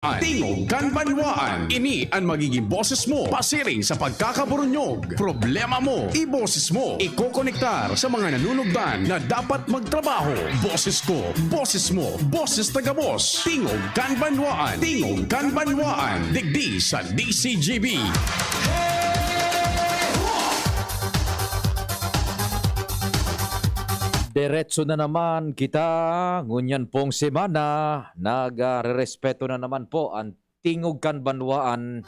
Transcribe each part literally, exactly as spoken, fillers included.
Tingog kan Banwaan. Ini an magiging boses mo pasiring sa pagkakaburunyog. Problema mo, iboses mo. Ikokonektar sa mga nanunugdan na dapat magtrabaho. Boses ko, boses mo, boses ta gabos. Tingog kan Banwaan. Tingog kan Banwaan. Digdi sa D C G B. Diretso na naman kita ngunyan pong semana. Nagrerespeto na naman po ang Tingog kan Banwaan.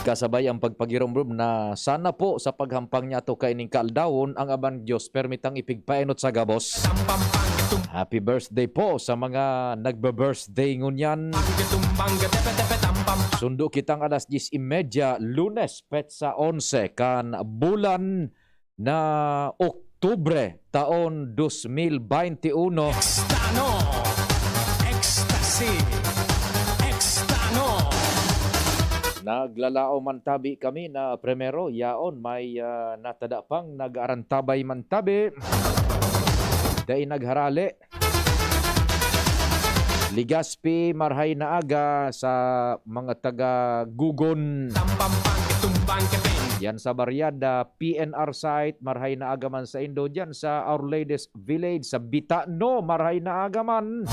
Kasabay ang pagpagiromdom na sana po sa paghampang niyato kaining kaaldawon, ang Amang Diyos permitang ipigpaenot sa gabos. Happy birthday po sa mga nagbe-birthday ngunyan. Sundo kitang alas diyes y media, Lunes, petsa onse kan bulan na Oktubre, taon dos mil baynte uno. Extano, ecstasy, extano. Naglalao man tabi kami na primero, yaon, may, ah, natada pang nag-aarantabay man tabi. Dai nagharale. Legazpi, marhay na aga sa mga taga Gugon. Yan sa Barriada, P N R site, marhay na aga man saindo. Diyan sa Our Lady's Village, sa Bitano, marhay na aga man.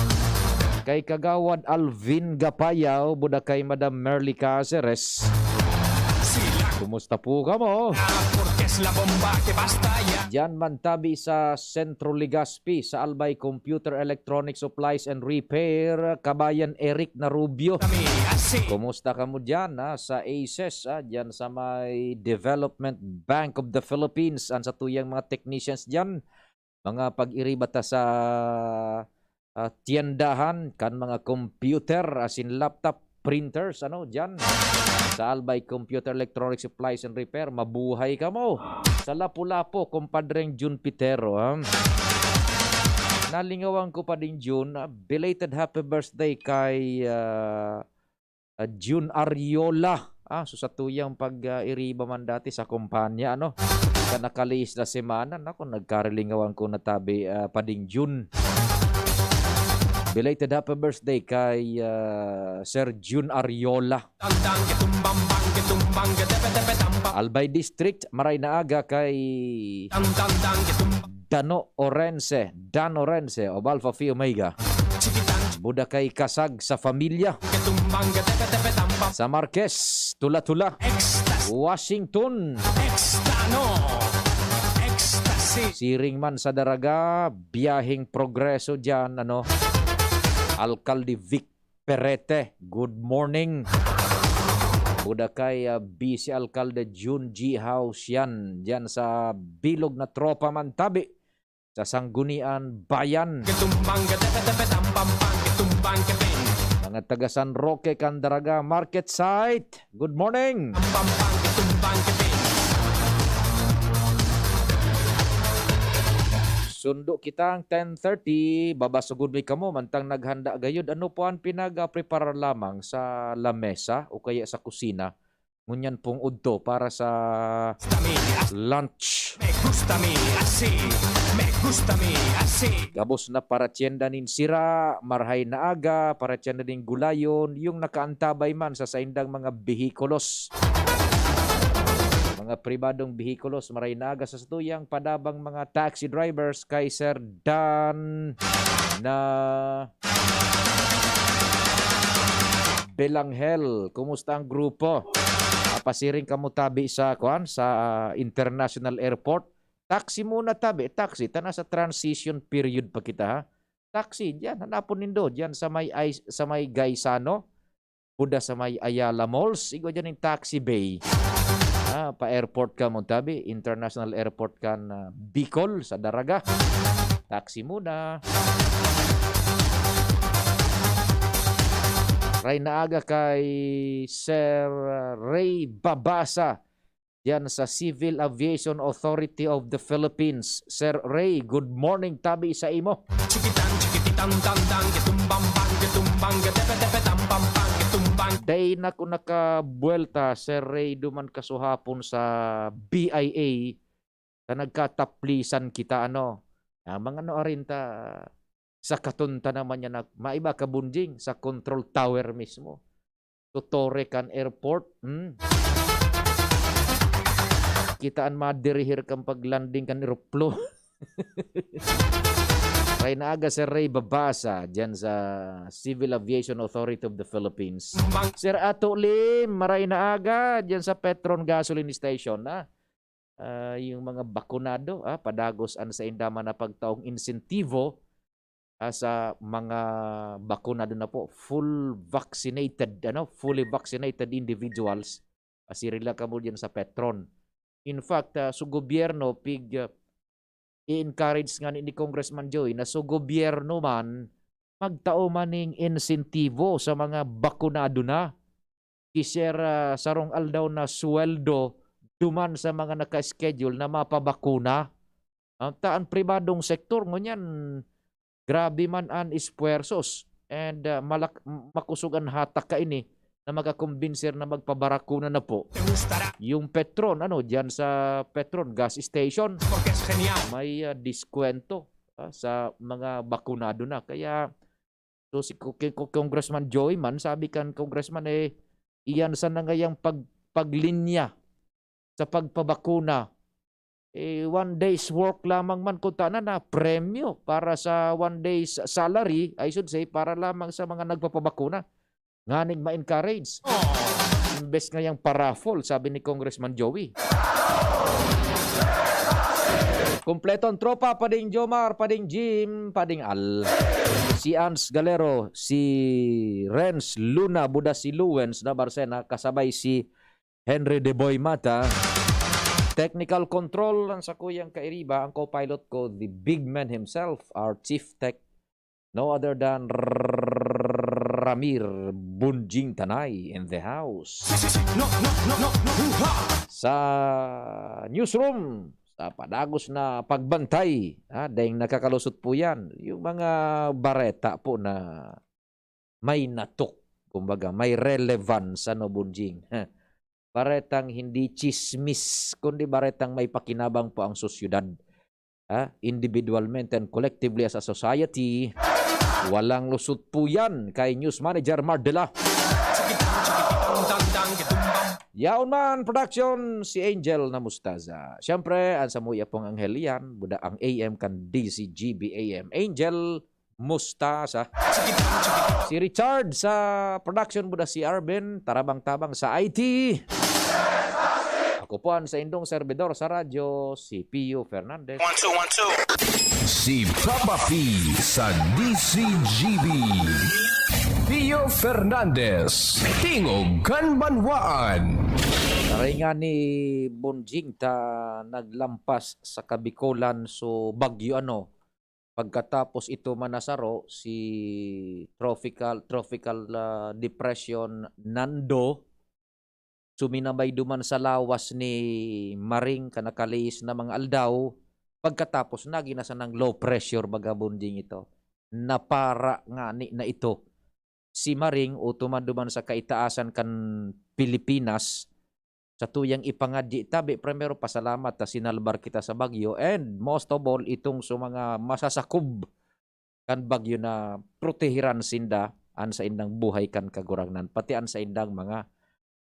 Kay Kagawad Alvin Gapayaw, buda kay Madam Merly Caceres. Kumusta po kamo? Diyan man tabi sa Centro Legazpi, sa Albay Computer Electronic Supplies and Repair, Kabayan Eric Narubio. Kumusta kamo diyan, ha, sa Aces, ha, diyan sa may Development Bank of the Philippines, an satuyang mga technicians diyan, mga pag-iriba ta sa, ah, tiyendahan kan mga computer, asin laptop, printers, ano, diyan sa Albay Computer Electronic Supplies and Repair. Mabuhay kamo. Sa Lapu-Lapu, kumpadreng Jun Pitero, ha? Nalingawan ko pa din, Jun. Ah, belated happy birthday kay, ah, ah, Jun Ariola. Ah, so sa tuyang pag, ah, iriba man dati sa kumpanya, ano? Sa nakalihis na semana, naku, nagkarilingawan ko na tabi, ah, pading Jun. Belated happy birthday kay, ah, Sir Jun Ariola. Tang, tang, gitum, bang, bang, gitum, bang, gadepe, depe, tam, bang. Albay District, maray na aga kay Tang, tang, tang, gitum, Dano Orense, Dan Orense, of Alpha Phi Omega. Chikitan. Buda kay Kasag sa Familia. Gitum, bang, gadepe, depe, tam, bang. Sa Marquez, Tula-Tula. Ecstasy. Washington. Extano. Ecstasy. Siring man sa Daraga, biyaheng progreso diyan, ano. Alkalde Vic Perete, good morning. Buda kay, ah, Vice Alkalde Jun G House yan, dyan sa bilog na tropa man tabi, sa Sanggunian Bayan. Katumbang ka, tepe, tepe, tam, pam, pam, katumbang ka, ping. Mga taga San Roque, Candaraga, Market Site, good morning. Tam, pam, pam, katumbang ka, ping. Sundo kitang ten thirty, babasugod mi kamo, mantang naghanda gayud. Ano po ang pinag-preparar lamang sa lamesa o kaya sa kusina? Ngunyan pong udto para sa Gusta mi, as-, lunch. Me gusta mi, así. Me gusta mi, así. Gabos na paratyenda nin sira, marhay na aga, paratyenda nin gulayon, yung nakaantabay man sa saindang mga behikulos. Mga pribadong behikulos, marhay na aga sa satuyang padabang mga taxi drivers kay Sir Dan na Belanghel. Kumusta ang grupo? Papasiring kamo tabi sa, kuan, sa, ah, International Airport. Taxi muna tabi, taxi. Ta nasa transition period pa kita, ha? Taxi, diyan, hanapon nindo, diyan sa may Ay-, sa may Gaisano. Buda sa may Ayala Malls, igwa dyan yung taxi bay. Ah, pa-airport kamo tabi, International Airport kan, ah, Bicol, sa Daraga. Taxi muna. Ray na aga kay Sir Ray Babasa, diyan sa Civil Aviation Authority of the Philippines. Sir Ray, good morning tabi sa imo. Chikitan, chikitan, tang, tang, kitumbang, bang, kitumbang, gatepe, tepe, tam, pam, pam, kitumbang. Dai na ko nakabuwelta, Sir Ray, duman kasuhapon sa B I A, sa nagkataplisan kita, ano. Ah, mga ano arin ta, Sa katunta naman niya na, maiba ka, Bunjing, sa control tower mismo. Sa tore kan airport, hmm? Kita an madirihir kan pag-landing kan eroplo. Maray na aga, Sir Ray Babasa, dyan sa Civil Aviation Authority of the Philippines. Sir Ato Lim, maray na aga, dyan sa Petron Gasoline Station, ah. Ah, yung mga bakunado, ah, padagos an sainda man na pagtaong insentibo, ah, sa mga bakunado na po, full vaccinated, ano, fully vaccinated individuals. Asirila kamo dyan sa Petron. In fact, ah, so gobyerno, pig, ah, i-encourage nga ni, ni Congressman Joey na so gobyerno man, magtao man ning insentibo sa mga bakunado na. Ki-share, ah, sarong aldaw na sweldo duman sa mga naka-schedule na mapabakuna. Ah, ta an pribadong sektor, ngunyan, grabe man an esfuerzos and, ah, malak-, m-, makosog an hatak kaini na makakombinsir na magpabakuna na po. Yung Petron, ano, diyan sa Petron gas station, may, ah, diskwento, ah, sa mga bakunado na. Kaya, so, si Ko-, ki-, Ko-, Congressman Joey man, sabi kan Congressman, eh, iyan sana ngayang pag-, paglinya sa pagpabakuna. Eh, one day's work lamang man, kung tanan na premyo para sa one day's salary, I should say, para lamang sa mga nagpapabakuna. Nganing ma-encourage. Imbes ngayang pa-raffle, sabi ni Congressman Joey. Kompleto an tropa, Pading Jomar, Pading Jim, Pading Al. Si Ans Galero, si Renz Luna, buda si Luwens na Barcena, kasabay si Henry De Boy Mata. Technical control ang sakuyang kairiba, ang co-pilot ko, the big man himself, our chief tech, no other than Ramir Bunjing Tanay in the house. No, no, no, no, no. Huha! Sa newsroom, sa padagos na pagbantay, ha, dahil nakakalusot po yan. Yung mga bareta po na may natok, kumbaga, may relevance, ano, Bunjing? Baretang hindi chismis, kundi baretang may pakinabang po ang sosyedad. Ha? Individualmente and collectively as a society, walang lusot po yan kay News Manager Mardela. Yaon man, production, si Angel na Mustaza. Siyempre, ang samuya pong anghel yan, buda ang A M kan D C G B A M. Angel Mustaza. Si Richard sa production, buda si Arvin, tarabang-tabang sa I T. Ako po ang sa indong servidor sa radyo, si Pio Fernandez. One, two, one, two. Si Papa P sa D C G B. Pio Fernandez, Tingog kan Banwaan. Taray nga ni Bonjing ta naglampas sa Kabikolan, so bagyo ano, pagkatapos ito manasaro si tropical, tropical, ah, depression Nando, suminabay duman sa lawas ni Maring kan nakalihis na mga aldaw, pagkatapos nagin na sanang low pressure, baga, Bonjing, ito. Napara ngani na ito si Maring, o tuman duman sa kaitaasan kan Pilipinas, sa tuyang ipangadyi tabi, primero, pasalamat ta sinalbar kita sa bagyo, and most of all, itong sa mga masasakob kan bagyo na protehiran sinda an saindang buhay kan Kagurangnan, pati an saindang mga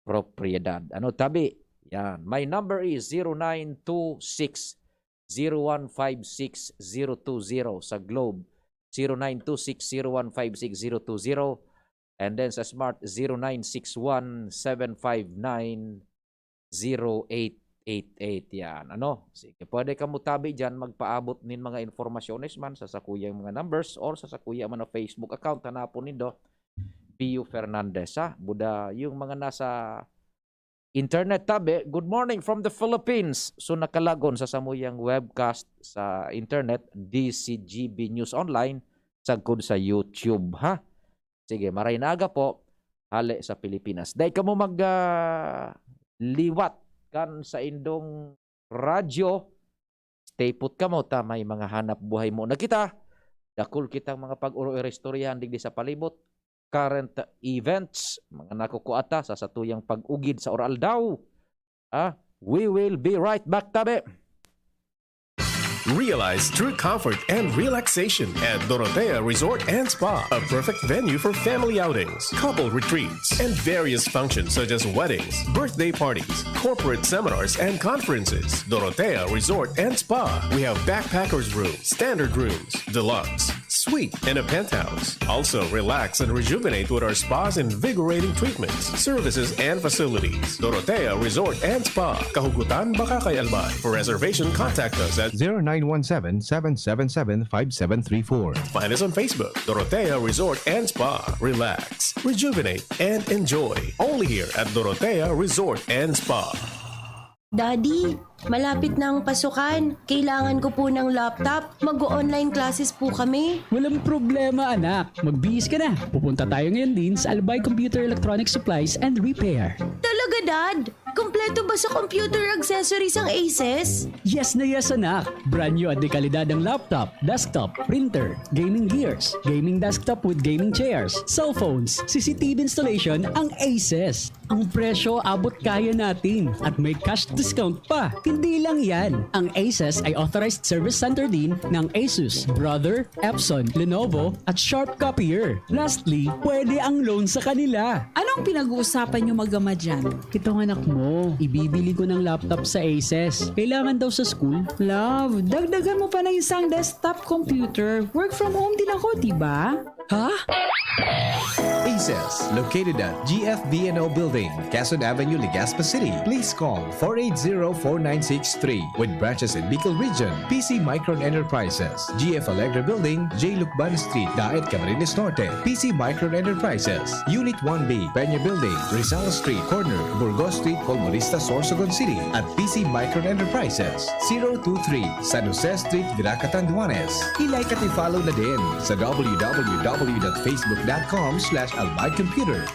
propiedad. Ano, tabi? Yan. My number is zero nine two six, zero one five six, zero two zero sa Globe. Zero nine two six, zero one five six, zero two zero. And then sa Smart, zero nine six one, seven five nine, zero eight eight eight. Yan, ano? Sige, pwede ka mo tabi dyan, magpaabot nin mga informasyones man sa sakuyang mga numbers or sa sakuya man na Facebook account. Hanapon nindo, Pio Fernandez, ha? Buda, yung mga nasa internet tabi, good morning from the Philippines. So, nakalagon sa samuyang webcast sa internet, D C G B News Online, sagkod sa YouTube, ha? Sige, maray na aga po, hale sa Pilipinas. Dai kamo mag, ah, liwat kan saindong radyo. Stay put kamo ta may mga hanap buhay mo na kita. Dakul kitang mga pag-oro-istoryahan digdi sa palibot. Current events, mga nakukuha ta sa satuyang pag-ugid sa oraldaw. Ah, we will be right back, tabi. Realize true comfort and relaxation at Dorotea Resort and Spa, a perfect venue for family outings, couple retreats, and various functions such as weddings, birthday parties, corporate seminars, and conferences. Dorotea Resort and Spa. We have backpackers room, standard rooms, deluxe, suite, and a penthouse. Also, relax and rejuvenate with our spa's invigorating treatments, services, and facilities. Dorotea Resort and Spa, Kahugutan, Bacacay, Albay. For reservation, contact us at zero nine one seven, seven seven seven, five seven three four. Find us on Facebook, Dorotea Resort and Spa. Relax, rejuvenate, and enjoy. Only here at Dorotea Resort and Spa. Daddy, malapit na ang pasukan. Kailangan ko po ng laptop. Mag-o-online classes po kami. Walang problema, anak. Magbihis ka na. Pupunta tayo ngayon din sa Albay Computer Electronic Supplies and Repair. Talaga, Dad? Kompleto ba sa computer accessories ang Aces? Yes na yes, anak. Brand new at dekalidad ang laptop, desktop, printer, gaming gears, gaming desktop with gaming chairs, cellphones, C C T V installation ang Aces. Ang presyo, abot kaya natin. At may cash discount pa. Hindi lang yan. Ang Aces ay authorized service center din ng Asus, Brother, Epson, Lenovo, at Sharp Copier. Lastly, pwede ang loan sa kanila. Anong pinag-uusapan niyo mag-ama dyan? Itong anak mo, ibibili ko ng laptop sa Aces. Kailangan daw sa school. Love, dagdagan mo pa ng isang desktop computer. Work from home din ako, di ba? Ha? Aces, located at G F B N O Building, Quezon Avenue, Legazpi City. Please call four eight zero, four nine six three. With branches in Bicol Region, P C Micron Enterprises, G F Alegre Building, J Lucban Street, Daet, Camarines Norte, P C Micron Enterprises, Unit one B, Peña Building, Rizal Street, corner, Burgos Street, Colmonista, Sorsogon City, at P C Micron Enterprises, zero two three, San Jose Street, Virac, Catanduanes. I-like at i-follow na din sa w w w dot facebook dot com slash albay computer.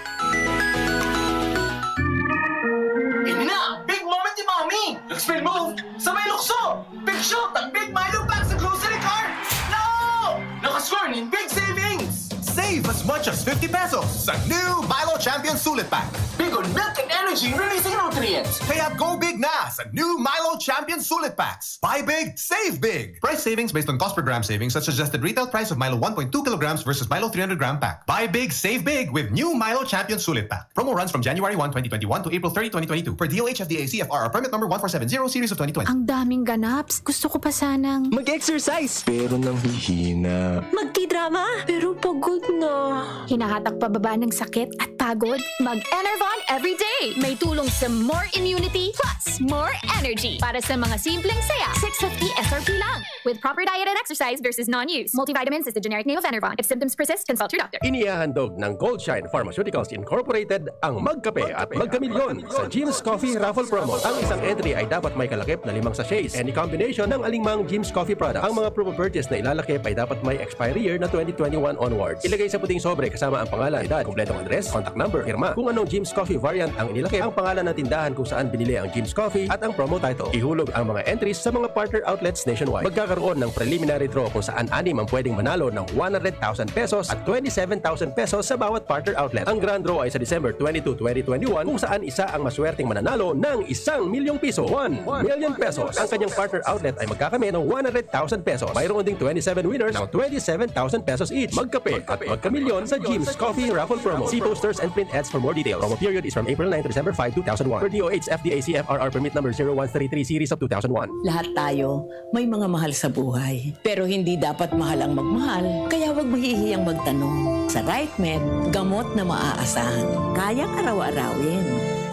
Ini na ang big moment ni Mommy! Nag-spin move sa may lukso! Big shot ang Big Milo Pack sa grocery cart! No! Nakascore nin big savings! Save as much as fifty pesos sa new Milo Champion Sulit Pack. Big on milk and energy releasing nutrients. Kaya go big na sa new Milo Champion Sulit Packs. Buy big, save big. Price savings based on cost per gram savings at suggested retail price of Milo one point two kilograms versus Milo three hundred gram pack. Buy big, save big with new Milo Champion Sulit Pack. Promo runs from January one, twenty twenty-one to April thirty, twenty twenty-two, per D O H F D A C F R R permit number one four seven zero series of twenty twenty. Ang daming ganaps. Gusto ko pa sanang mag-exercise. Pero nanghihina. Magtidrama. Pero pagod na. Hinahatak pababa ng sakit at pagod. Mag-Enervon everyday. May tulong sa more immunity plus more energy. Para sa mga simpleng saya, six fifty S R P lang. With proper diet and exercise versus non-use. Multivitamins is the generic name of Enervon. If symptoms persist, consult your doctor. Inihahandog ng Goldshine Pharmaceuticals Incorporated ang Magkape at Magkamilyon sa Jim's Coffee Raffle Promo. Ang isang entry ay dapat may kalakip na limang sachets. Any combination ng alingmang Jim's Coffee product. Ang mga promo purchase na ilalakip ay dapat may expiry year na twenty twenty-one onwards. Ilagay sa puting sobre kasama ang pangalan, edad, kompletong address, contact number, pirma. Kung anong Jim's Coffee variant ang inilakip, ang pangalan ng tindahan kung saan binili ang Jim's Coffee at ang promo title. Ihulog ang mga entries sa mga partner outlets nationwide. Magkakaroon ng preliminary draw kung saan anim ang pwedeng manalo ng one hundred thousand pesos at twenty-seven thousand pesos sa bawat partner outlet. Ang grand draw ay sa December twenty-two, twenty twenty-one, kung saan isa ang maswerteng mananalo ng isang milyong piso, one million pesos. Ang kanyang partner outlet ay magkakamit ng one hundred thousand pesos. Mayroon ding twenty-seven winners ng twenty-seven thousand pesos each. Magkape at magkamilyon sa Jim's Coffee Raffle Promo. See posters and print ads for more details. Promo period is from April nine to December five, two thousand one. Per D O H F D A C F R R permit number zero one three three series of two thousand one. Lahat tayo may mga mahal sa buhay. Pero hindi dapat mahal ang magmahal, kaya huwag mahihiyang magtanong. Sa RightMed, gamot na maaasahan. Kayang araw-arawin.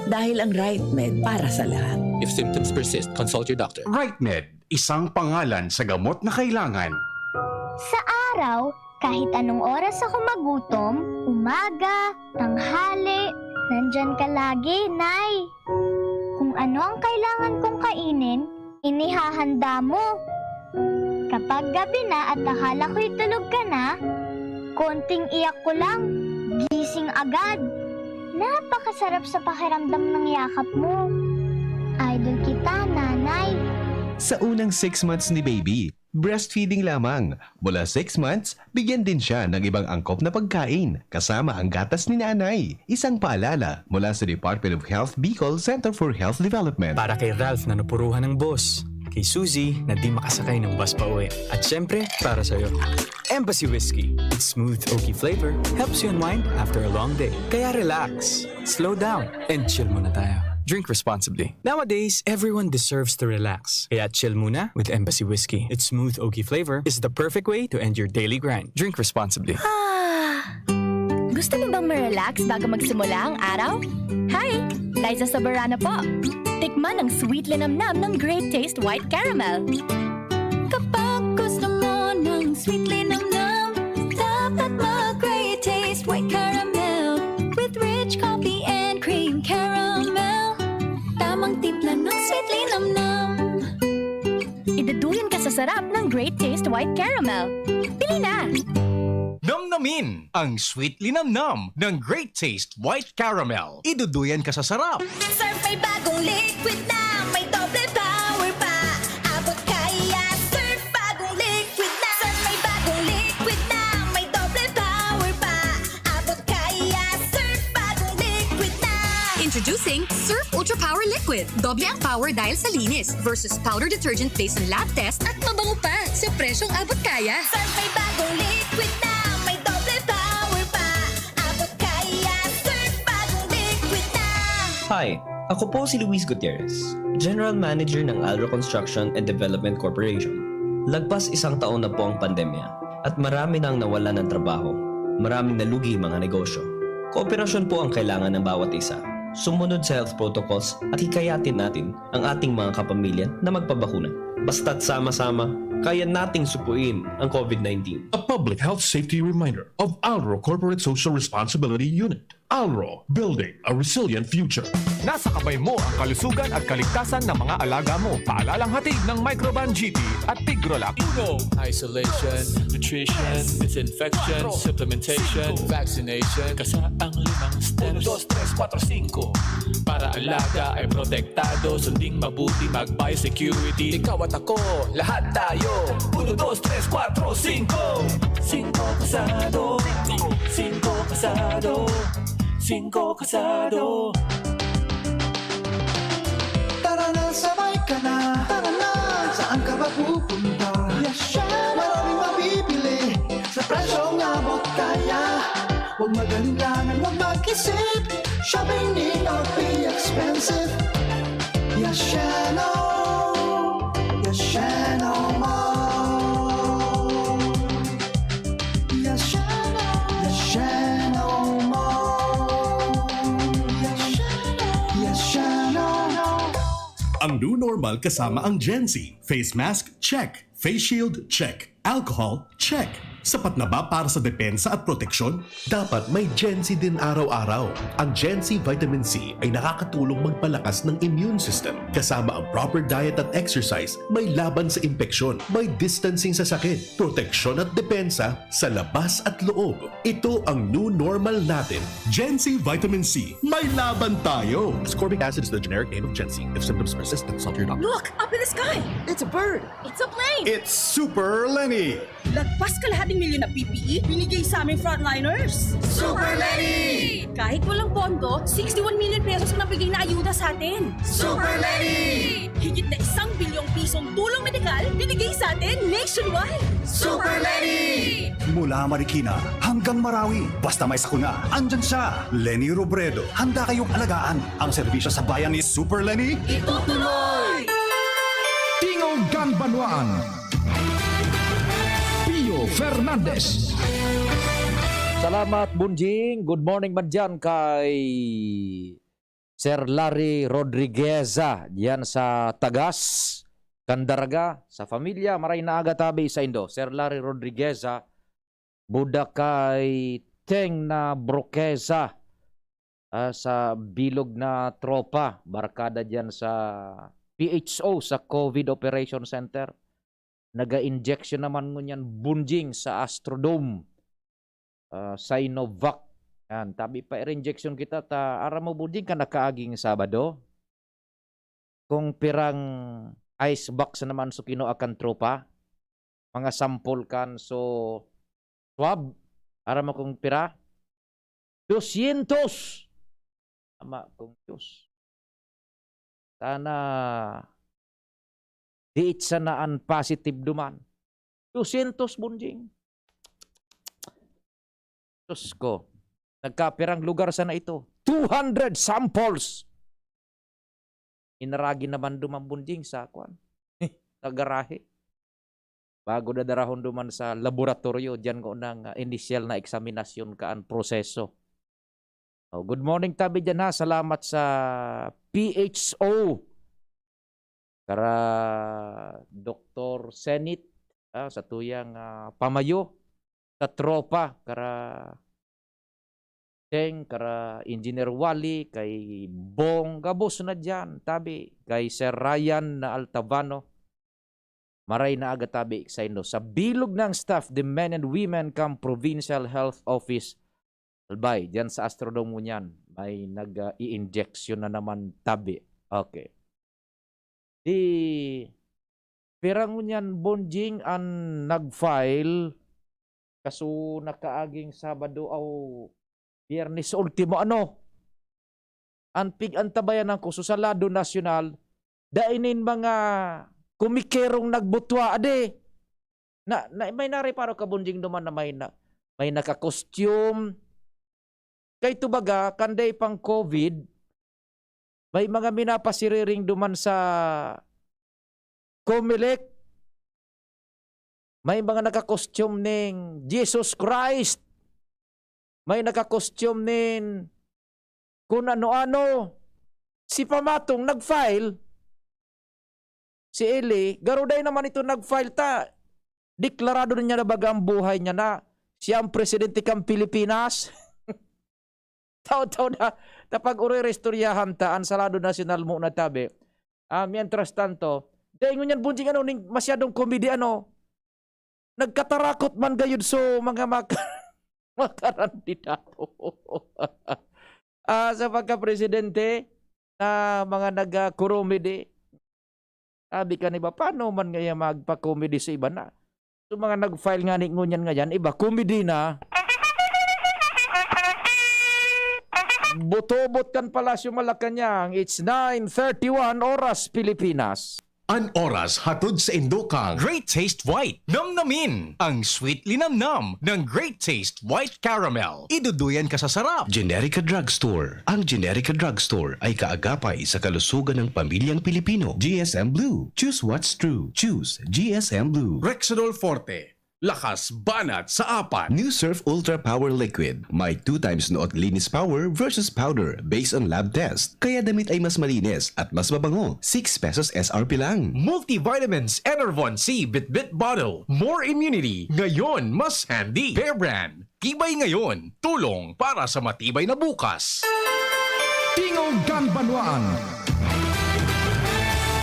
Dahil ang RightMed para sa lahat. If symptoms persist, consult your doctor. RightMed, isang pangalan sa gamot na kailangan. Sa araw, kahit anong oras ako magutom, umaga, tanghali, nandyan ka lagi, Nay. Kung ano ang kailangan kong kainin, inihahanda mo. Kapag gabi na at akala ko'y tulog ka na, konting iyak ko lang, gising agad. Napakasarap sa pakiramdam ng yakap mo. Idol kita, Nanay. Sa unang six months ni baby, breastfeeding lamang. Mula six months, bigyan din siya ng ibang angkop na pagkain, kasama ang gatas ni nanay. Isang paalala mula sa Department of Health Bicol Center for Health Development. Para kay Ralph na napuruhan ng boss, Kay Suzy na di makasakay ng bus pa uwi. At syempre, para sa'yo. Embassy Whiskey. Its smooth, oaky flavor helps you unwind after a long day. Kaya relax, slow down, and chill muna tayo. Drink responsibly. Nowadays, everyone deserves to relax. Kaya chill muna with Embassy Whiskey. Its smooth, oaky flavor is the perfect way to end your daily grind. Drink responsibly. Ah! Gusto mo bang ma-relax bago magsimula ang araw? Hi! Liza Soberano po. Tikman ang sweet linamnam ng Great Taste White Caramel. Kapag gusto mo ng sweet linamnam, dapat mag-Great Taste White Caramel with rich coffee and cream caramel. Tamang timpla ng sweet linamnam. Iduduyan ka sa sarap ng Great Taste White Caramel. Bili na! Namnamin ang sweet linamnam ng Great Taste White Caramel. Iduduyan ka sa sarap. Surf may bagong liquid na, may doble power pa. Abot kaya, Surf bagong liquid na. Surf may bagong liquid na, may doble power pa. Abot kaya, Surf bagong liquid na. Introducing Surf Ultra Power Liquid. Doble ang power dahil sa linis versus powder detergent based on lab test at mabango pa sa presyong abot kaya. Surf may bagong liquid na, may doble power pa. Abot kaya, Surf bagong liquid na. Hi, ako po si Luis Gutierrez, General Manager ng Alro Construction and Development Corporation. Lagpas isang taon na po ang pandemya at marami nang nawalan ng trabaho. Maraming nalugi mga negosyo. Kooperasyon po ang kailangan ng bawat isa. Sumunod sa health protocols at hikayatin natin ang ating mga kapamilya na magpabakuna. Basta't sama-sama, kaya nating supuin ang COVID nineteen. A public health safety reminder of Alro Corporate Social Responsibility Unit. Alro, building a resilient future. Nasa kamay mo ang kalusugan at kaligtasan ng mga alaga mo. Paalalang hatid ng Microban G T at Pigrolac. Uno. Isolation, nutrition, disinfection, supplementation, vaccination. Kasa ang limang steps. Uno, dos, tres, kuwatro, singko. Para alaga ay protektado, sunding mabuti, mag-biosecurity. Ikaw at ako, lahat tayo. Uno, dos, tres, kuwatro, singko. Singko kasado. Singko kasado. Singko kasado. Tara na, sabay ka na. Tara na, saan ka ba pupunta? Yes, siya. Maraming mabibili sa presyong abot kaya. Huwag mag-alinlangan, huwag mag-isip. Shopping need not be expensive. Yashano, Yashano Mall. Yashano, Yashano Mall. Yashano, Yashano. Ang new normal kasama ang Gen Z. Face mask, check. Face shield, check. Alcohol, check. Sapat na ba para sa depensa at proteksyon? Dapat may Gen Z din araw-araw. Ang Gen Z Vitamin C ay nakakatulong magpalakas ng immune system. Kasama ang proper diet at exercise, may laban sa impeksyon, may distancing sa sakit, proteksyon at depensa sa labas at loob. Ito ang new normal natin. Gen Z Vitamin C, may laban tayo! Ascorbic acid is the generic name of Gen Z. If symptoms persist, consult your doctor. Look! Up in the sky! It's a bird! It's a plane! It's Super Lenny! Lagpas kalahati milyon na P P E, binigay sa aming frontliners. Super Lenny! Kahit walang pondo, sixty-one million pesos ang nabigay na ayuda sa atin. Super Lenny! Higit na isang bilyong pisong tulong medikal binigay sa atin nationwide. Super Lenny! Mula Marikina hanggang Marawi, basta may sakuna, andyan siya. Lenny Robredo, handa kayong alagaan. Ang serbisyo sa bayan ni Super Lenny. Itutuloy! Tingog kan Banwaan. Pio Fernandez. Salamat, Bunjing. Good morning man dyan kay Sir Larry Rodrigueza, diyan sa Tagas, Candaraga, sa familia. Maray na aga tabi saindo, Sir Larry Rodrigueza, Budakay Teng na Broqueza, ah, sa bilog na tropa, barkada diyan sa P H O, sa COVID Operation Center. Naga-injection naman ngunyan Bunjing sa Astrodome, ah, Sinovac. Yan, tabi pa injection kita, ta, aram mo, Bunjing, kan nakaaging Sabado, kung pirang ice box naman so kinua kan tropa, mga sampol kan so swab, aram mo kung pira? Dosyentos! Ama kong Diyos. Sana Diit sana an positive duman. Dosyentos, Bonjing. Diyos ko. Nagkapirang lugar sana ito? Two hundred samples. Inaragi naman duman, Bonjing, sa kwan. Sa garahe. Bago dadarahon duman sa laboratoryo, diyan ko nang, ah, inisyal na eksaminasyon ka an proseso. Oh, good morning, tabi, diyan, ha. Salamat sa P H O. Kara Doktor Senit, ah, sa tuyang, ah, pamayo, sa tropa, kara Cheng, kara Engineer Wally, kay Bong, gabos na diyan, tabi, kay Sir Ryan na Altavano. Maray na aga, tabi, saindo. Sa bilog ng staff, the men and women come Provincial Health Office, Albay, diyan sa Astrodome ngunyan, may nag, ah, i-injection na naman, tabi. Okay. Di, pira ngunyan, Bonjing, an nag-file, kaso nakaaging Sabado o Biyernes ultimo, ano? An pig-antabayanan ko, so, sa lado nasyonal, dai nin mga kumikerong nagbutwa, adi. Na, na, may nareparo ka, Bonjing, duman na may na, may naka-costume? Kay tubaga, kan dai pang COVID, may mga minapasiriring duman sa Comelec. May mga naka-costume ning Jesus Christ. May naka-costume nin kun ano-ano. Si pamatong nag-file, si Eli, garo dai naman ito nag-file ta. Deklarado na niya na baga ang buhay niya na siya ang presidente kan Pilipinas. Taw-taw na, ta pag-oroy-istoryahan ta, an sa lado nasyonal mo na, tabi. Ah, mientras tanto, dai ngunyan, Bonjing, ano, ning masyadong komedi, ano, nagkatarakot man gayud so mga mak-, makarandidato. Ah, sa pagka-presidente, na mga nagkakomedi. Sabi kan iba, "Paano man ngaya magpa-comedy sa iba na? So, mga nag-file ngani ngunyan ngayan, iba, comedy na." Butobot kan Palasyo Malacañang, it's nine thirty-one oras Pilipinas. An oras hatod saindo kan Great Taste White. Namnamin ang sweet linamnam ng Great Taste White Caramel. Iduduyan ka sa sarap. Generica Drugstore. Ang Generica Drugstore ay kaagapay sa kalusugan ng pamilyang Pilipino. G S M Blue. Choose what's true. Choose G S M Blue. Rexidol Forte. Lakas banat sa apat. New Surf Ultra Power Liquid. May two times nood linis power versus powder based on lab test. Kaya damit ay mas malinis at mas mabango. Six pesos S R P lang. Multivitamins Enervon C Bitbit Bottle. More immunity. Ngayon, mas handy. Bear Brand. Tibay ngayon. Tulong para sa matibay na bukas. Tingog kan Banwaan.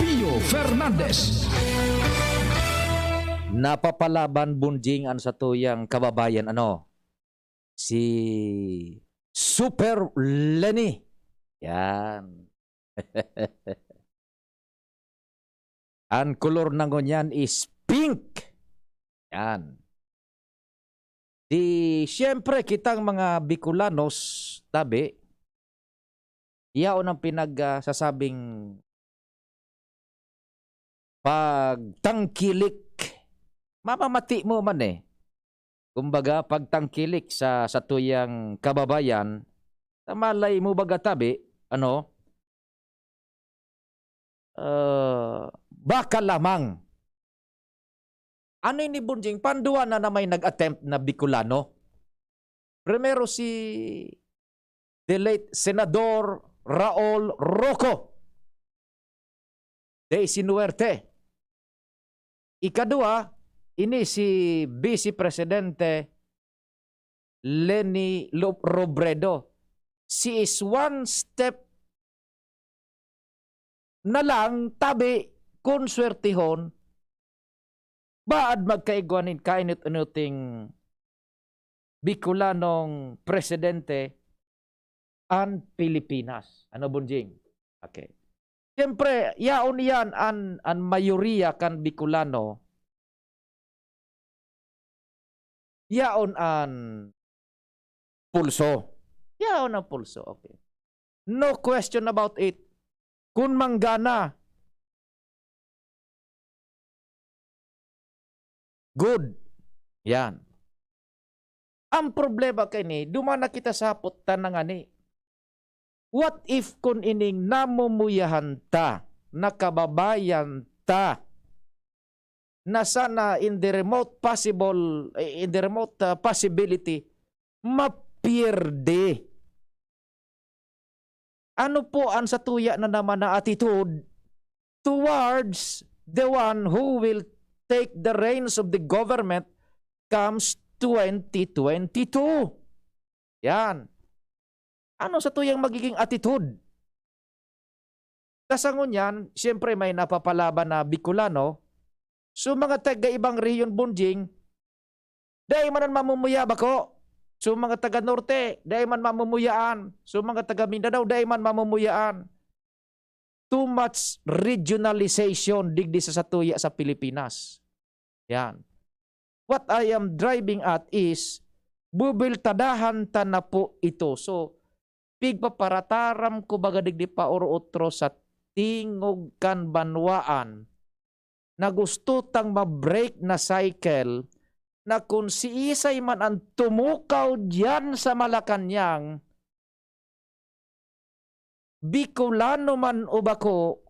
Pio Fernandez. Napapalaban, Bonjing, an satuyang kababayan, ano? Si Super Leni. Yan. An kolor na ngunyan is pink. Yan. Di, siyempre, kitang mga Bicolanos, tabi, yaon ang pinag, ah, sasabing pagtangkilik. Mamamati mo man eh. Kumbaga, pagtangkilik sa satuyang kababayan, sa malay mo baga, tabi, ano? Ah, baka lamang. Ano ini, Bonjing? Panduwa na na may nag-attempt na Bicolano. Primero si the late Senador Raul Roco de Sinuerte. Ikadua, ini si Vice Presidente Leni Lo-, Robredo. She is one step na lang, tabi, kun swertihon, baad magkaigwa nin kainot-inoting Bicolanong presidente an Pilipinas. Ano, Bonjing? Okay. Siyempre, yaon iyan an, an mayoriya kan Bicolano, yaon an pulso. Yaon an pulso, okay. No question about it. Kun manggana, Good. Yan. Ang problema kaini, duman na kita sa hapot ta na ngani. What if kun ining namumuyahan ta, nakababayan ta, na sana in the remote possible, eh, in the remote, ah, possibility, mapierde? Ano po ang satuya na naman na attitude towards the one who will take the reins of the government comes twenty twenty-two? Yan. Ano satuyang magiging attitude? Ta sa ngunyan, siyempre may napapalaban na Bicolano. So, mga taga-ibang rehiyon, Bonjing, dai man an mamumuya bako. So, mga taga-Norte, dai man mamumuyaan. So, mga taga-Mindanao, dai man mamumuyaan. Too much regionalization digdi sa satuya sa Pilipinas. Yan. What I am driving at is, bubiltadahan ta na po ito. So, pigpaparataram ko baga digdi pa oro otro sa tingog kan banwaan na gusto tang ma-break na cycle na kun siisay man an tumukaw diyan sa Malacañang, Bicolano man o bako,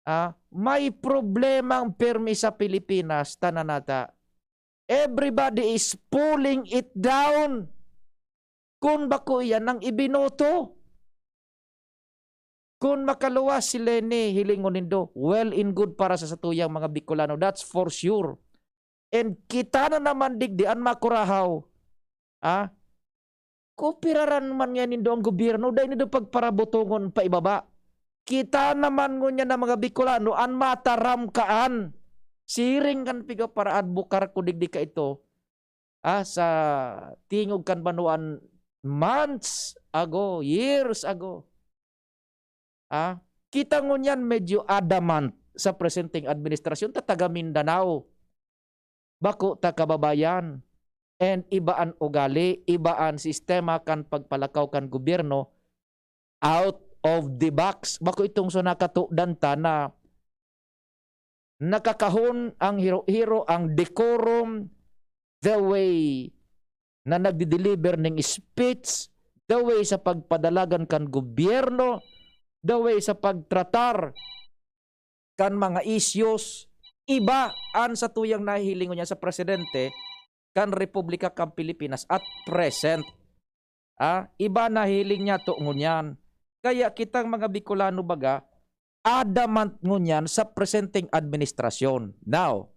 ah, may problemang permi sa Pilipinas, tanan nata. Everybody is pulling it down. Kun bako iyan ang ibinoto. Kun makaluwas si Leni, hilingon nindo, well and good para sa satuyang mga Bicolano. That's for sure. And kita na naman digdi an makurahaw. Ah? Kooperaran man nga nindo ang gobyerno, dai nindo pagparabutongon pa ibaba. Kita naman ngunyan na mga Bicolano an mataram kaan. Siring kan piga para adbukar ko digdi kaito, ah, sa tingog kan banwaan months ago, years ago. Ah, kita ngunyan medyo adamant sa presenteng administrasyon ta taga Mindanao. Bako ta kababayan. And iba an ugali, iba an sistema kan pagpalakaw kan gobyerno out of the box. Bako itong so nakatodan ta na nakakahon ang hiro-hiro, ang decorum, the way na nagdi-deliver ning speech, the way sa pagpadalagan kan gobyerno, the way sa pagtratar kan mga issues. Iba an satuyang nahihiling ngunyan sa presidente kan Republika kan Pilipinas at present. Ah, iba nahiling niya to ngunyan. Kaya kitang mga Bicolano baga, adamant ngunyan sa presenteng administrasyon. Now,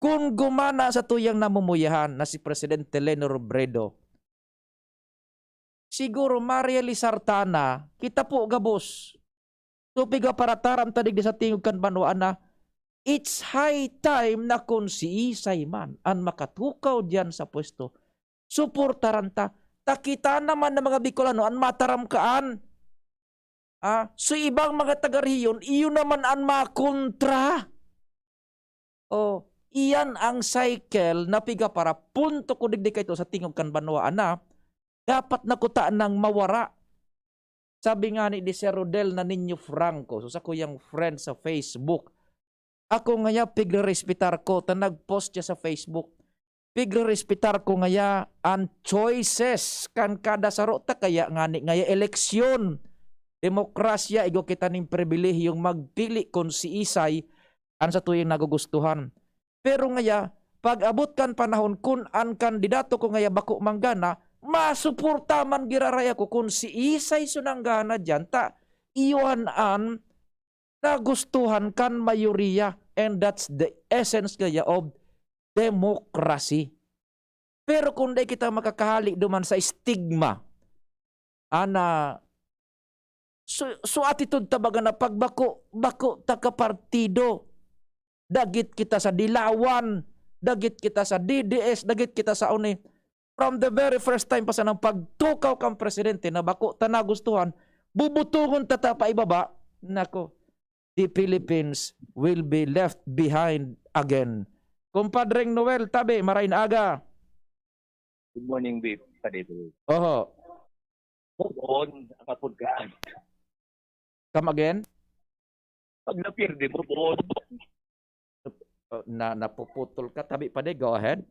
kun gumana sa tuyang namumuyahan na si Presidente Leni Robredo, siguro marealisar ta na, kita po gabos. So, piga parataram ta digdi sa tingog kan banwaan na, it's high time na kun siisay man an makatukaw diyan sa pwesto, suportaran ta. Ta kita naman na mga Bicolano an mataram kaan. Ah, so ibang mga taga-rehiyon, iyo naman an makontra. Oh, iyan ang cycle na piga para punto ko digdi kaito sa tingog kan banwaan na dapat na kuta nang mawara. Sabi nga ni, ni Sir Rodel na Niño Franco, so sa kuyang friend sa Facebook, ako ngaya pigrerespetar ko, ta nag-post siya sa Facebook. Pigrerespetar ko ngaya an choices kan kada saro ta kaya ngani ngaya eleksyon. Demokrasya, igwa kita ning pribilehiyong magpili kun siisay an satuyang nagugustuhan. Pero ngaya, pag-abot kan panahon, kun an kandidato ko ngaya bako manggana, masuporta man giraray ako kun siisay so nanggana diyan, ta iyon an nagustuhan kan mayoriya, and that's the essence kaya of democracy. Pero kung dai kita makakahali duman sa stigma, ana, so, so attitude ta baga na pag bako, bako ta ka partido, dagit kita sa Dilawan, dagit kita sa D D S, dagit kita sa uni. From the very first time pa sanang pagtukaw kan presidente na bako ta nagustuhan, bubutongon ta ta pa ibaba. Nako, the Philippines will be left behind again. Kumpadreng Noel Tabe, maray na aga. Good morning, Bip. Kadito. Oho. Move on, ang kapudkaan. Come again? Pag napirdi, move on. na, napuputol ka. Tabi, padi, go ahead.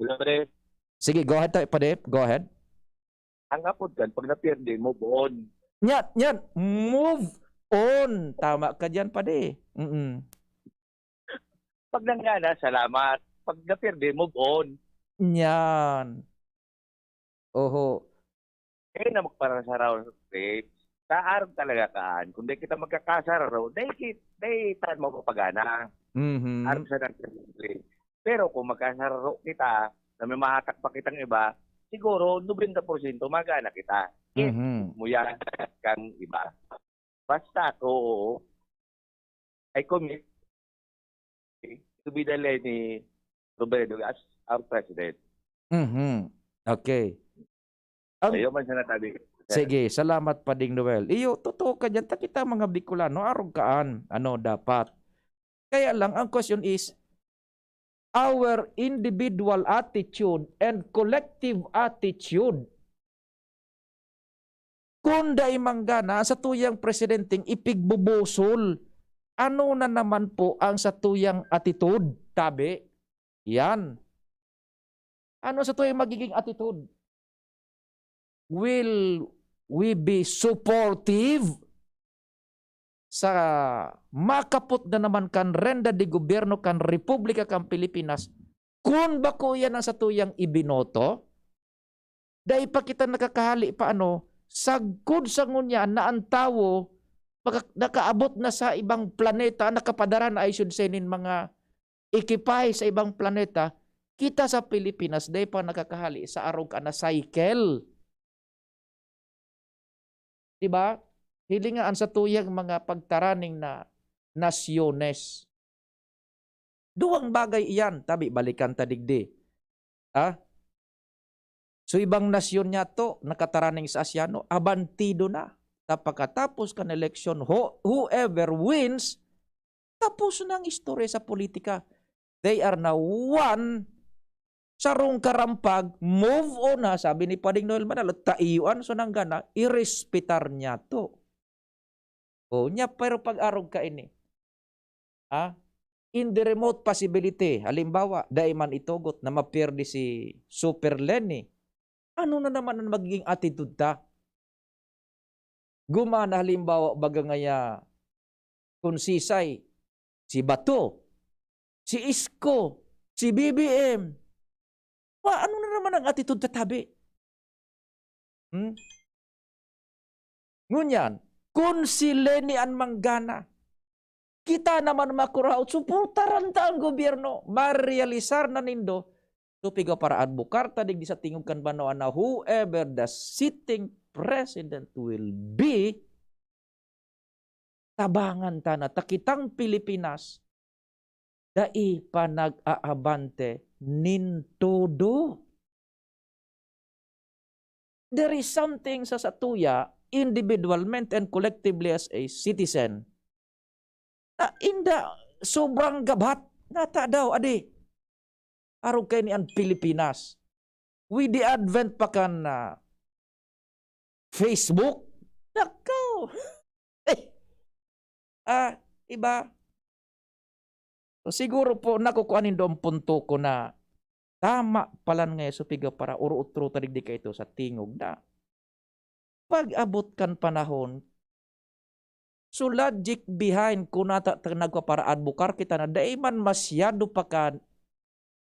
Hello, pre. Sige, go ahead, tabi, padi. Go ahead. Ang apod kan, pag napirdi, move on. Yan, yan. Move on. Tama ka dyan, padi. Mm-mm. Pag nanggana, salamat. Pag napirdi, move on. Yan. Oho. Kaya na magparasaraw, pre. Sa arog talaga kaan. Kung di kita magkakasararo, di, ki- di tan mo papagana. Mhm. Arog sa nagsasabi. Pero kung magkasararo kita, na may mahatak pa kitang iba, siguro nobenta porsyento magana kita. Yes, Mhm. mo yan kang iba. Basta ako, oo, I commit to be the Leni Robredo as our president. Mhm. Okay. Ang Ayaw man siya natabi. Sige, salamat, Pading Noel. Iyo, totoo ka dyan. Ta kita mga Bicolano, arog kaan. Ano, dapat. Kaya lang, ang question is, our individual attitude and collective attitude. Kung dai manggana, sa tuyang presidenteng ipigbubusol, ano na naman po ang sa tuyang attitude? Tabi? Yan. Ano sa tuyang magiging attitude? Will we be supportive sa makapot na naman kan renda de gobyerno kan Republika kan Pilipinas kun bako iyan ang satuyang ibinoto? Dai pa kita nakakahali pa ano, sagkod sa ngunyan na ang tawo maka- nakaabot na sa ibang planeta, nakapadara na, I should say, nin mga ekipahe sa ibang planeta, kita sa Pilipinas, dai pa nakakahali sa arog ka na cycle. Di ba? Hilinga an satuyang mga pagtaraning na nasyones. Duwang bagay iyan, tabi, balikan ta digdi. Ha? So, ibang nasyon niya to, nakataraning sa Asyano, abantido na. Sa pagkatapos kan eleksyon, ho, whoever wins, tapos na ang istorya sa politika. They are now one, sarong karampag, move on na, sabi ni Pading Noel Manalo, taiwan, so nanggana, irespetar niya to. O, niya, pero pag-arog ka ini, ha? In the remote possibility, halimbawa, dai man itugot na mapirdi si Super Lenny, ano na naman ang magiging attitude ta? Gumana halimbawa, baga ngaya, kung sisay, si Bato, si Isko, si B B M. Wa, ano na naman ang attitude ta tabi? Hmm? Ngunyan, kun si Leni an manggana, kita naman makuraot, suportaran ta ang gobyerno. Marealisar na nindo, so piga para adbukar ta digdi sa tingog kan banwaan na whoever the sitting president will be, tabangan ta na ta kitang Pilipinas dai pa nag-aabante nin todo. There is something sa satuya, individualmente and collectively as a citizen, na inda sobrang gabat. Nata daw, adi. Arog kay ni an Pilipinas. With the advent pa kan, ah, Facebook. Nako! Eh! Ah, iba? So, siguro po, nakukuha nindo ang punto ko na tama palan nga so piga para uro-utro ta digdi kaito sa tingog na pag-abot kan panahon, so logic behind kun nata ta nagpapara-adbukar kita na dai man masyado pa kan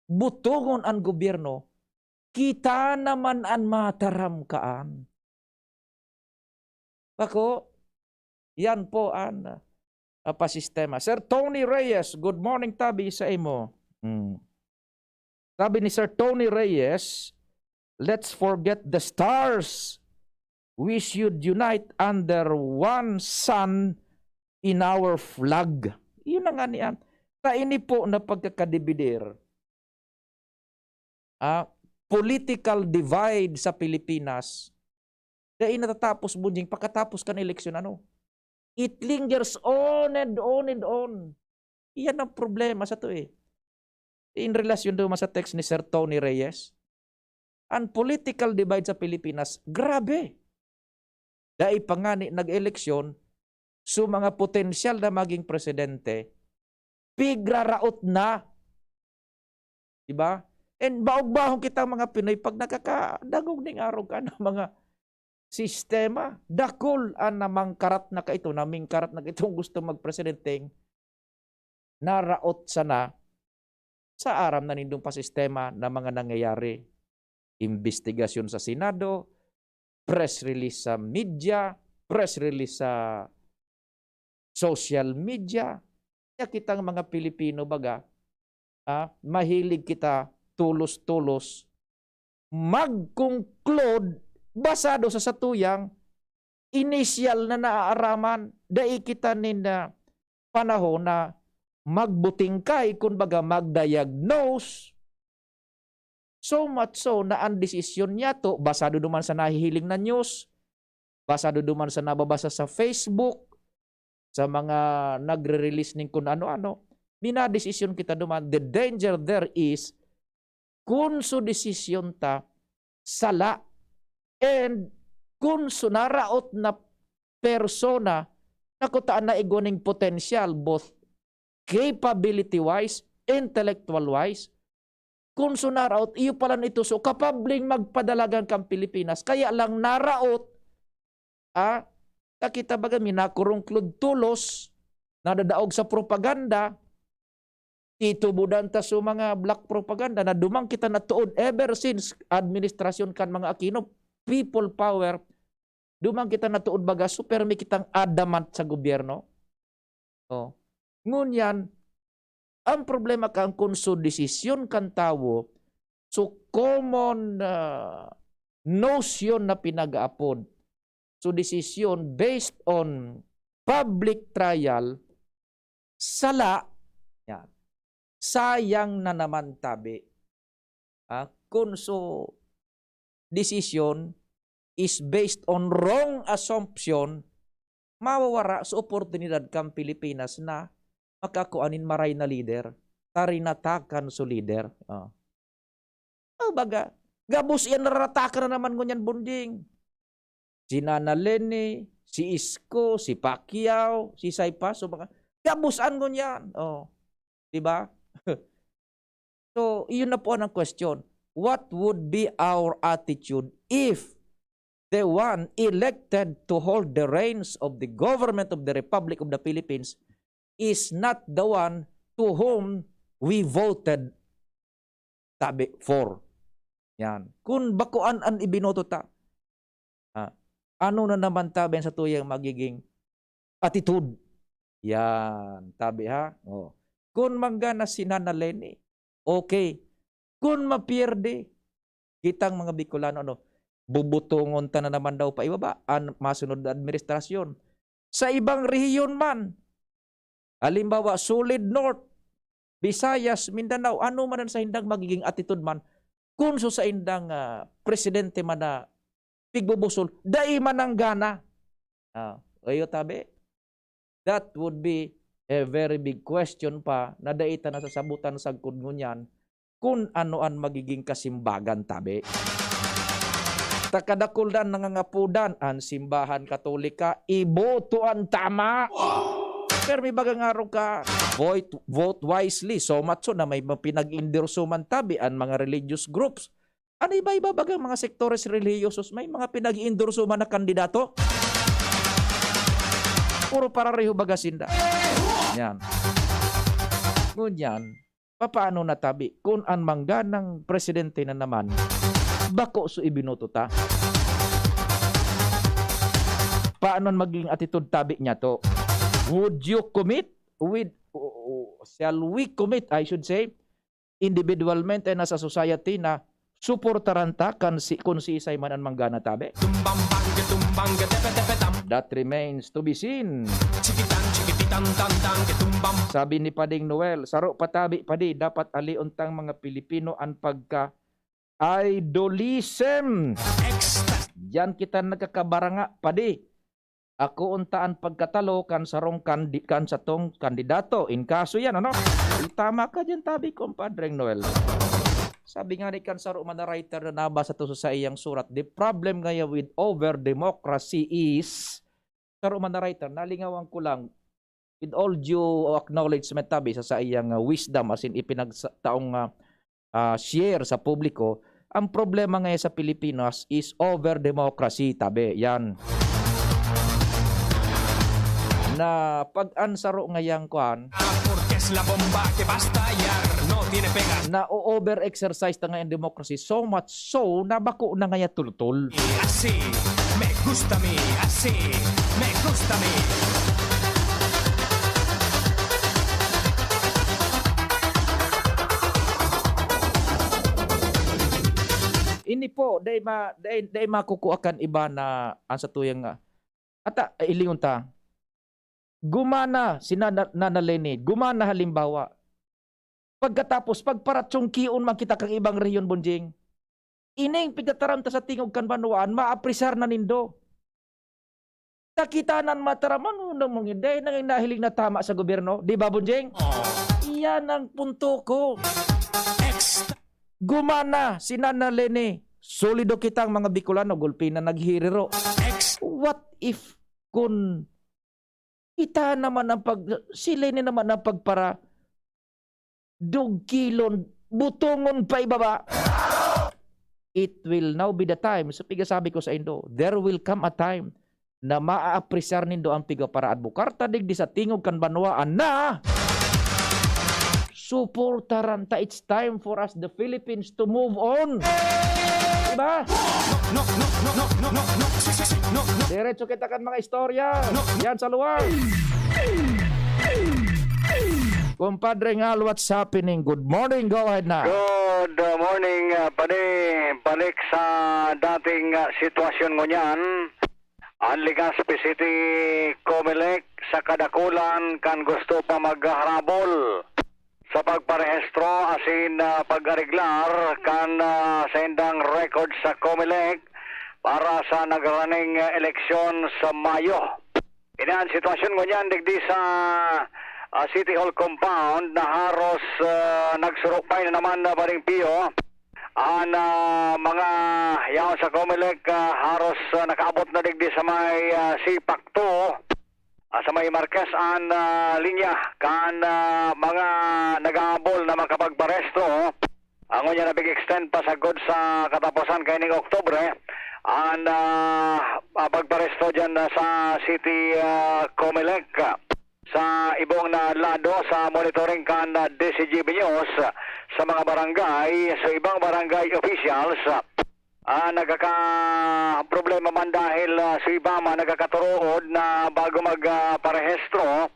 butongon an gobyerno, kita naman an mataram kaan. Bako, yan po an, ah, pasistema. Sir Tony Reyes, good morning, tabi sa imo. Hmm. Sabi ni Sir Tony Reyes, "Let's forget the stars. We should unite under one sun in our flag." Yun na nga niyan. Sa ini po na pagkakadibidir, ah, political divide sa Pilipinas, dai natatapos, Bunjing, pakatapos kan eleksyon, ano? It lingers on and on and on. Iyan ang problema sa to eh. In relasyon duman sa text ni Sir Tony Reyes, ang political divide sa Pilipinas, grabe. Dai pa ngani nag-eleksyon, so mga potensyal na maging presidente, Pigraraot na. Diba? And baog-bahon kita, mga Pinoy, pag nakakadangog ning arog ka ng mga sistema, dakul an namangkarat na kaito, namingkarat na kaitong gusto magpresidenteng naraot sana sa aram na nindong pa sistema na mga nangyayari. Imbestigasyon sa Senado, press release sa media, press release sa social media. Kaya kitang mga Pilipino, baga, ah, mahilig kita tulos-tulos mag-conclude basado sa satuyang inisyal na naaaraman. Dai kita nin, ah, panahon na magbutingkay, kun baga, mag-diagnose. So much so na ang desisyon niyato, basado duman sa nahihiling na news, basado duman sa nababasa sa Facebook, sa mga nagre-release nin kun ano-ano, minadesisyon kita duman. The danger there is, kun su desisyon ta, sala. And kun su naraot na persona, naku, ta an naigwa ning potensyal, both capability-wise, intellectual-wise, kun su naraot, iyo pala ito, so, kapabling magpadalagan kan Pilipinas. Kaya lang naraot, ah, ta kita baga minakurungklod tulos, nadadaog sa propaganda, titubodan ta sa mga black propaganda na duman kita natuod ever since administrasyon kan mga Aquino, people power, duman kita natuod baga, so permi kitang adamant sa gobyerno. Oh. Ngunyan, ang problema kan kun su desisyon kan tawo, su common, ah, notion na pinag-aapod, su desisyon based on public trial, sala, yan. Sayang na naman tabi. Ah, kun su desisyon is based on wrong assumption, mawawara sa oportunidad kan Pilipinas na makakua nin maray na lider, ta rinatakan su lider. Oh. Oh, baga, gabos iyan nararatakan na naman ngunyan, Bonjing. Si Nana Leni, si Isko, si Pacquiao, si Sai pa, so mga, gabos an ngunyan. Oh. Di ba? So, iyon na po ang question. What would be our attitude if the one elected to hold the reins of the government of the Republic of the Philippines is not the one to whom we voted, tabi, for? Yan. Kun bakoan an ibinoto ta, ah, ano na naman, tabi, ang satuyang magiging attitude? Yan, tabi, ha? Oh. Kun manggana si Nana Leni, okay. Kun mapierde, kitang mga Bicolano, ano, bubutongon ta na naman daw pa ibaba an masunod na administrasyon. Sa ibang rehiyon man, halimbawa, Solid North, Visayas, Mindanao, ano man ang saindang magiging attitude man, kun su saindang, ah, presidente man na pigbubusol, dai mananggana. Ah, iyo tabi. That would be a very big question pa na dai ta nasasabutan sagkod ngunyan kun ano an magiging kasimbagan tabi. Ta kadakul dan nangangapodan an simbahan Katolika, iboto an tama. Pero may baga nga arog ka, vote, vote wisely. So much so na may mga pinag-endorso man tabi an mga religious groups. An iba-iba bagang mga sektores relihiyosos, may mga pinag-endorso man na kandidato. Puro parareho baga sinda. Yan. Ngunyan, papaano na tabi kun an mangganang presidente na naman, bako su ibinoto ta? Paano an magiging attitude tabi niyato? Would you commit with, o, o, shall we commit, I should say, individualmente na sa society na suportaran ta kan si, kun siisay man an manggana tabi? Tumbang bang, tumbang, tepe, tepe, tam. That remains to be seen. Chikitan, chikipitan, tan, tan, tumbang. Sabi ni Pading Noel, saro pa tabi, padi, dapat alion tang mga Pilipino an pagka-idolism. Extra. Diyan kita nagkakabaranga, padi. Ako unta an pagkatalo kan sarong kandi-, kan satong kandidato. In kaso yan, ano? Tama ka diyan, tabi, Compadreng Noel. Sabi nga ni kan saro man na writer na nabasa to sa saiyang surat, the problem ngayon with over democracy is, saro man na writer, nalingawan ko lang, with all due acknowledgement, tabi, sa saiyang, ah, wisdom, as in, ipinagsa-, taong, ah, ah, share sa publiko, ang problema ngayon sa Pilipinas is over democracy, tabi. Yan. Na pag ansaro ngayang kwan, Porque es la bomba que va a estallar, no tiene pegas. Na o-over-exercise na ngayon democracy, so much so na bako na ngaya tultol. Así me gusta a mí, así me gusta a mí. Ini po, dai ma-, dai, dai makukua kan iba na ang satuyang, ah, ata, eh, ilingon ta. Gumana si Nana, Nana Leni, gumana halimbawa. Pagkatapos, pagparatsongkion man kita kan ibang rehiyon, Bonjing. Ining pigtataram ta sa tingog kan banwaan, maapresar na nindo. Takitanan mataram, ano namang hindi, nang nahiling na tama sa gobyerno. Di ba, Bonjing? Iyan ang punto ko. Gumana si Nana Leni. Solido kitang mga Bicolano, gulpi na naghiriro. What if kun kita naman ang pag-, si Leni naman ang pagpara-, dugkilon, butongon pa ibaba? It will now be the time. So, pigasabi ko sa indo, there will come a time na maaapresar nindo ang pigaparaadbukar ta digdi sa tingog kan banwaan na suportaran ta. It's time for us, the Philippines, to move on. Diba? No, no, no, no, no, no, no, no. Si, si, si, no, no. Diretso kita kan mga istorya. No, no. Yan sa luwag. Compadre Ngal, what's happening? Good morning, go ahead na. Good, uh, morning, uh, padi. Balik sa dating, uh, sitwasyon ngunyan. An Legazpi City Comelec sa kadakulan kan gusto pa magharabol sa pagparehistro asin, ah, pag-areglar kan, ah, saindang record sa Comelec para sa nagraning, ah, eleksyon sa Mayo. Ini an sitwasyon ngunyan digdi sa, ah, City Hall compound na haros, ah, nagsurupay na naman na baring piyo. An, ah, mga yaon sa Comelec, ah, haros, ah, nakaabot na digdi sa may, ah, Sipak two, ah, sa may Marquez an, ah, linya kan, ah, mga nag-aabol na makapagparehistro. Ang ngunyan na pig-extend pa sagkod sa kataposan kaining Oktubre, an, ah, ah, pagparehistro dyan, ah, sa City, ah, Comelec. Sa ibong na lado, sa monitoring kan, ah, D C G B News, ah, sa mga barangay, sa ibang barangay officials, ah, ah, nagkakaproblema man dahil, ah, sa iba man nagkakaturuod na bago mag, ah, parehistro,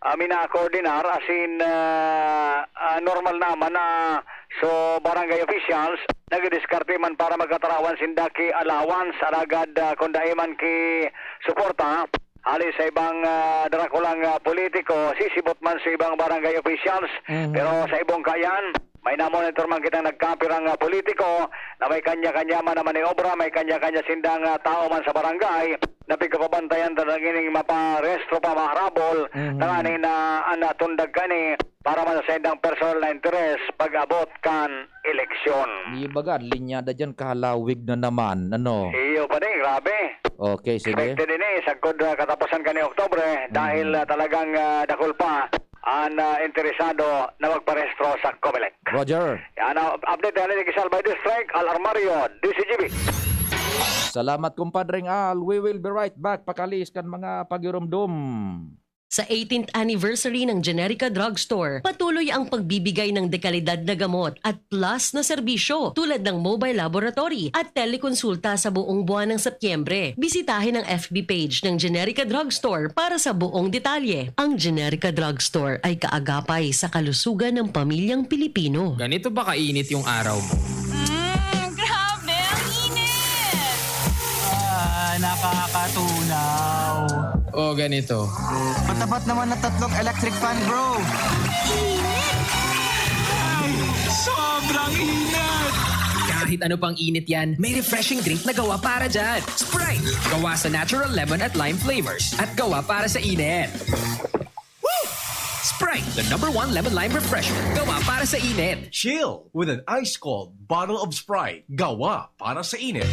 ah, minakoordinar, as in, ah, ah, normal naman na so barangay officials nagdidiskarte man para magkatarawan sinda ki allowance, alagad, ah, kung dai man ki suporta hali sa ibang, ah, darakulang, ah, politiko, sisibot man sa ibang barangay officials. Mhm. Pero sa ibong kayan, may namonitor man kitang nagkapirang, ah, politiko na may kanya-kanya man na maniobra, may kanya-kanya sindang, ah, tao man sa barangay na pigpapabantayan ta na ining maparehistro pa maharabol, Mhm. tanganing na, ah, natundag kani para man sa saindang personal na interes pag-abot kan eleksyon. Iyo baga, linyada dyan, kahalawig na naman, ano? Iyo pa din, grabe. Okay, sige. Expected ini, sagkod, ah, katapusan kani Oktubre, dahil, Mhm. ah, talagang, ah, dakul pa an, ah, interesado na magparehistro sa Comelec. Roger. Yan, ah, update na ni Giselle by District, Al Armario, D C G B. Salamat, Compadreng Al. We will be right back. Pakalis kan mga pagirumdom. Sa eighteenth anniversary ng Generica Drugstore, patuloy ang pagbibigay ng dekalidad na gamot at plus na serbisyo tulad ng mobile laboratory at telekonsulta sa buong buwan ng Setyembre. Bisitahin ang F B page ng Generica Drugstore para sa buong detalye. Ang Generica Drugstore ay kaagapay sa kalusugan ng pamilyang Pilipino. Ganito ba kainit yung araw mo? Mm, grabe, ang init! Ah, nakakatunaw. O, ganito. Matapat naman na tatlong electric fan, bro. Ay, sobrang init! Kahit ano pang init yan, may refreshing drink na gawa para dyan. Sprite! Gawa sa natural lemon at lime flavors. At gawa para sa init. Woo! Sprite, the number one lemon lime refreshment. Gawa para sa init. Chill with an ice cold bottle of Sprite. Gawa para sa init.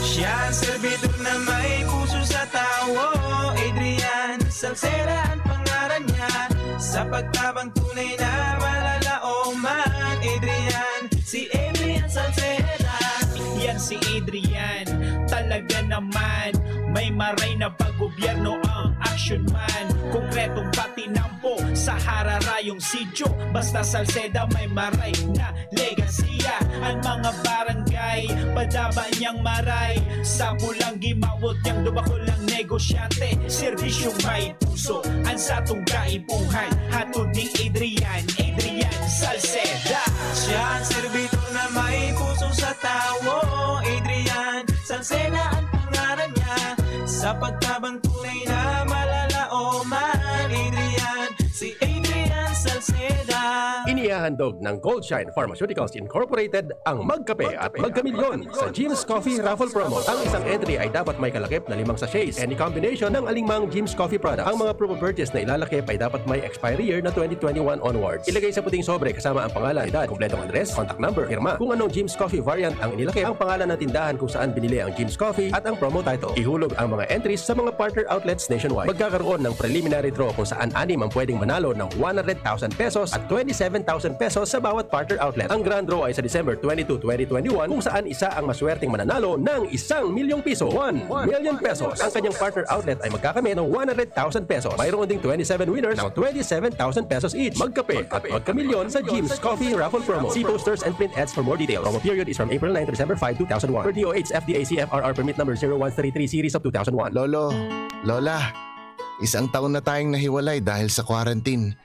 Siya ang servidor na may puso sa tawo. Adrian, Salsera, ang Sa pagtabang tunay na malalaoman, Adrian, si Adrian Salceda. Yan si Adrian, talaga naman. May maray na paggobyerno ang action man. Konkretong patinampo sa hararayong sityo. Basta Salceda may maray na legasiya. Ang mga barangay, padaba niyang maray. Sa pulang gimawot niyang dubakol ang negosyante. Serbisyong may puso, ang satong kaipuhan. Hatod ni Adrian, Adrian Salceda. Siya ang servidor na may puso sa tawo. Adrian Salceda ang pangalan niya. Sa pagtabang tunay na malalaoman, Adrian, si Adrian Salceda. Inihahandog ng Goldshine Pharmaceuticals Incorporated ang Magkape at Magkamilyon sa Jim's Coffee Raffle Promo. Ang isang entry ay dapat may kalakip na limang sachets. Any combination ng alingmang Jim's Coffee product. Ang mga promo purchase na ilalakip ay dapat may expiry year na twenty twenty-one onwards. Ilagay sa puting sobre kasama ang pangalan, edad, kompletong address, contact number, pirma. Kung anong Jim's Coffee variant ang inilakip, ang pangalan ng tindahan kung saan binili ang Jim's Coffee at ang promo title. Ihulog ang mga entries sa mga partner outlets nationwide. Magkakaroon ng preliminary draw kung saan anim ang pwedeng manalo ng one hundred thousand pesos at twenty-seven thousand pesos sa bawat partner outlet. Ang grand draw ay sa December twenty-two, twenty twenty-one, kung saan isa ang maswerteng mananalo ng isang milyong piso, one million pesos. Ang kanyang partner outlet ay magkakamit ng one hundred thousand pesos. Mayroon ding twenty-seven winners ng twenty-seven thousand pesos each. Magkape at magkamilyon sa Jim's Coffee Raffle Promo. See posters and print ads for more details. Promo period is from April nine to December five, two thousand one. Per D O H F D A C F R R Permit Number zero one three three Series of two thousand one. Lolo, Lola, isang taon na tayong nahiwalay dahil sa quarantine.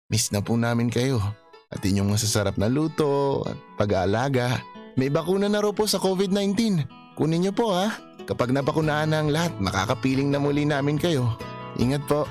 Miss na po namin kayo at inyong masasarap na luto at pag-aalaga. May bakuna na raw po sa COVID nineteen. Kunin niyo po, ha. Kapag nabakunahan na ang lahat, makakapiling na muli namin kayo. Ingat po.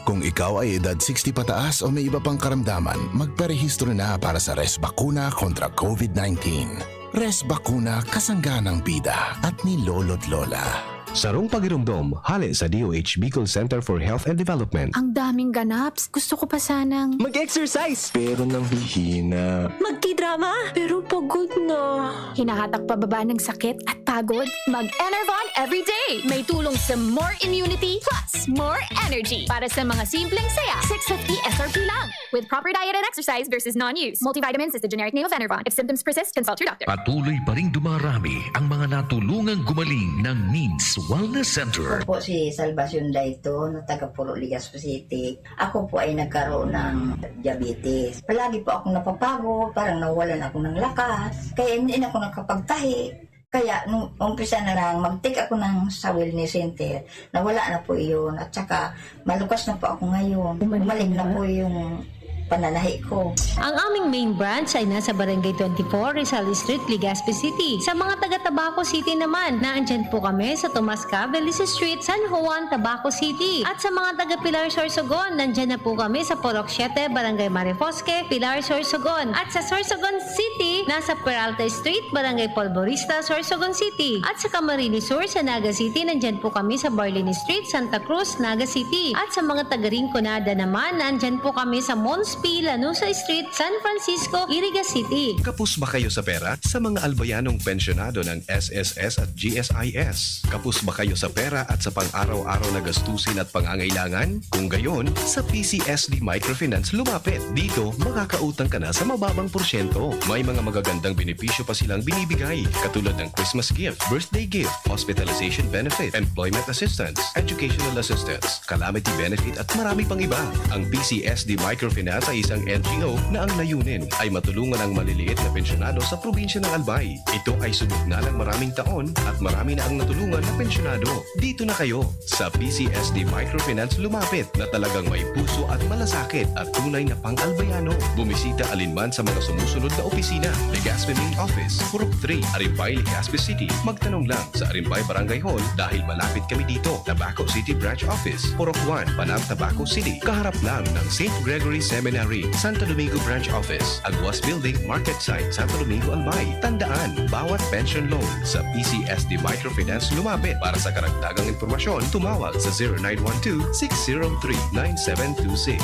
Kung ikaw ay edad sixty pataas o may iba pang karamdaman, magparehistro na para sa Res Bakuna kontra COVID nineteen. Res Bakuna, kasangga ng bida at ni Lolo't Lola. Sarong pagiromdom, hale sa D O H Bicol Center for Health and Development. Ang daming ganaps. Gusto ko pa sanang Mag-exercise! Pero nanghihina. Magkidrama, pero pagod na. Hinahatak pababa ng sakit at pagod. Mag-Enervon everyday. May tulong sa more immunity plus more energy. Para sa mga simpleng saya, six fifty S R P lang. With proper diet and exercise versus non-use. Multivitamins is the generic name of Enervon. If symptoms persist, consult your doctor. Patuloy pa ring dumarami ang mga natulungang gumaling ng Needs Wellness Center. Ako po si Salvacion Dayton, na taga Puro, Legazpi City. Ako po ay nagkaroon ng diabetes. Palagi po akong napapagod, parang nawalan ako ng lakas. Kaya hindi na ako nakapagtahi. Kaya nung umpisa na lang, mag-take ako ng sa wellness center, nawala na po iyon. At saka, malukas na po ako ngayon. Bumalik na po yung pananahi ko. Ang aming main branch ay nasa Barangay twenty-four, Rizal Street, Legazpi City. Sa mga taga Tabaco City naman, naandyan po kami sa Tomas Cavelis Street, San Juan, Tabaco City. At sa mga taga Pilar, Sorsogon, nandyan na po kami sa Purok siete, Barangay Marifosque, Pilar, Sorsogon. At sa Sorsogon City, nasa Peralta Street, Barangay Polvorista, Sorsogon City. At sa Camarines Sur, sa Naga City, nandyan po kami sa Barlini Street, Santa Cruz, Naga City. At sa mga taga Rinconada naman, nandyan po kami sa Mons P. Lanuza Street, San Francisco, Iriga City. Kapos ba kayo sa pera? Sa mga albayanong pensyonado ng S S S at G S I S. Kapos ba kayo sa pera at sa pang-araw-araw na gastusin at pangangailangan? Kung gayon, sa P C S D Microfinance lumapit. Dito, makakautang ka na sa mababang porsyento. May mga magagandang benepisyo pa silang binibigay, katulad ng Christmas gift, birthday gift, hospitalization benefit, employment assistance, educational assistance, calamity benefit at marami pang iba. Ang P C S D Microfinance ay isang N G O na ang layunin ay matulungan ang maliliit na pensyonado sa probinsya ng Albay. Ito ay subok na ng maraming taon at marami na ang natulungan na pensyonado. Dito na kayo! Sa P C S D Microfinance lumapit na talagang may puso at malasakit at tunay na pang-Albayano. Bumisita alinman sa mga sumusunod na opisina: Legazpi Main Office, Purok three, Arimbay, Legazpi City. Magtanong lang sa Arimbay Barangay Hall dahil malapit kami dito. Tabaco City Branch Office, Purok one, Panam, Tabaco City, kaharap lang ng Saint Gregory Seminary. Nari, Santo Domingo Branch Office, Aguas Building, Market Site, Santo Domingo, Albay. Tandaan, bawat pension loan sa P C S D Microfinance lumapit. Para sa karagdagang impormasyon, tumawag sa zero nine one two, six zero three, nine seven two six.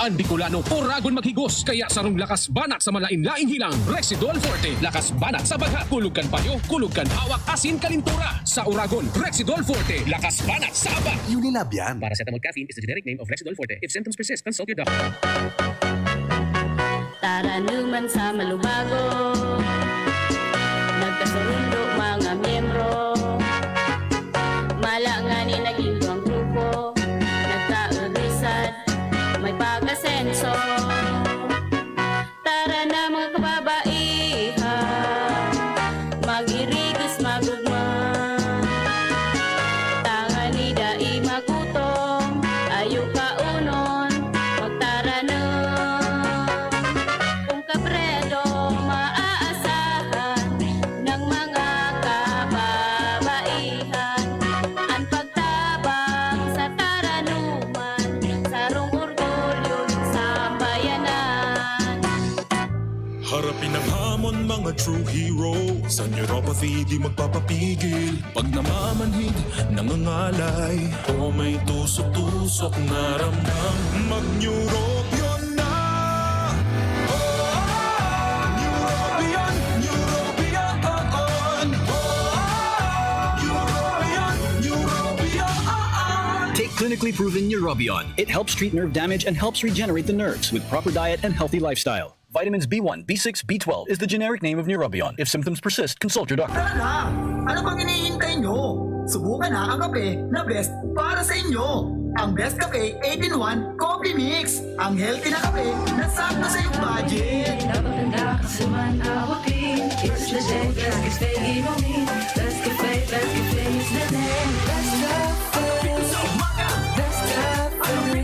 An Bicolano, oragon maghigos, kaya sarong lakas banat sa malain-laing hilang, Rexidol Forte. Lakas banat sa baga, kulog kan payo, kulog kan hawak, asin kalintura. Sa oragon, Rexidol Forte. Lakas banat sa aba. Unilab yan. Paracetamol caffeine is the generic name of Rexidol Forte. If symptoms persist, consult your doctor. Taranuman sa malubago, nagkasurundo mga miyembro. Mala ngani naging duwang grupo, nagkaudisad, may pag-asenso. Tara na, mga kababaihan, mag-irigos, mag-ugma. Tangani dai magutom, ayo kaonon, magtaranom. Kun kabredo maaasahan ng mga kababaihan, an pagtabang sa taranuman, sarong orgulyo nin sambayanan. Harapin ang hamon, mga true hero. Sa neuropathy, di magpapapigil. Pag namamanhid, nangangalay, o may tusok-tusok na ramdam, mag-Neurobion na! Oh, Neurobion, Neurobion, oh, oh. Oh, Neurobion, Neurobion, oh, oh. Take clinically proven Neurobion. It helps treat nerve damage and helps regenerate the nerves with proper diet and healthy lifestyle. Vitamins B one, B six, B twelve is the generic name of Neurobion. If symptoms persist, consult your doctor. Tara na! Ano pang hinihintay nyo? Subukan na ang kape na best para sa inyo. Ang Best Cafe eight-in-one Coffee Mix. Ang healthy na kape na sakto sa iyong budget. Kapag nagkakasuman, abutin. It's the day, Best Cafe, inumin. Best Cafe, Best Cafe is the name. Best Cafe. Best Cafe. Best Cafe.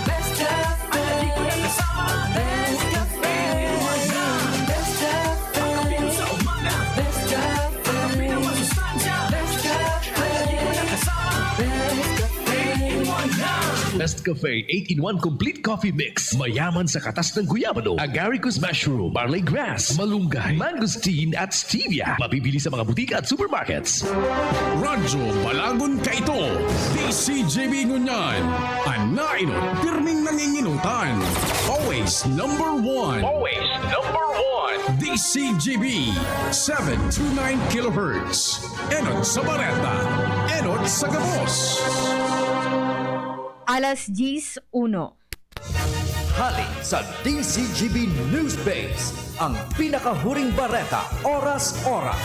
Best Cafe. Best Cafe. Best Cafe. Best Cafe. Best Cafe eight-in-one Complete Coffee Mix. Mayaman sa katas ng guyabano, agaricus mushroom, barley grass, malunggay, mangosteen at stevia. Mabibili sa mga butika at supermarkets. Radyo Balagon kaito, D C G B ngunyan. An nainot, pirming nanginginutan. Always number one. Always number one. D C G B, seven two nine kilohertz. Enot sa bareta, enot sa gabos. Alas diyes uno. Hali sa D C G B News Base, ang pinakahuring bareta, oras-oras.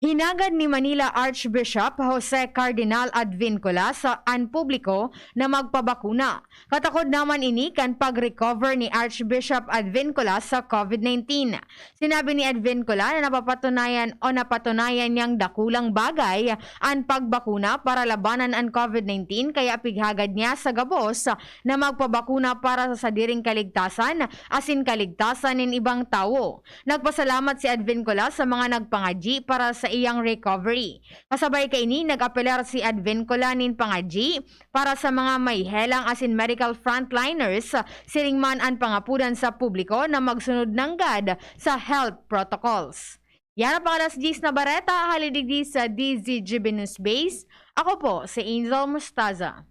Hinagad ni Manila Archbishop Jose Cardinal Advincula sa an publiko na magpabakuna. Katakod naman ini kan pag-recover ni Archbishop Advincula sa COVID nineteen. Sinabi ni Advincula na napapatunayan o napatunayan niyang dakulang bagay an pagbakuna para labanan an COVID nineteen, kaya pighagad niya sa gabos na magpabakuna para sa sadiring kaligtasan asin kaligtasan nin ibang tawo. Nagpasalamat si Advincula sa mga nagpangadyi para sa iyang recovery. Kasabay kaini, nag-apelar si Advincula nin pangadyi para sa mga may helang asin medical frontliners, siring man an pangapudan sa publiko na magsunod nanggad sa health protocols. Yan ang pang-alas diyes na bareta, hali digdi sa D Z G B News Base. Ako po si Angel Mostaza.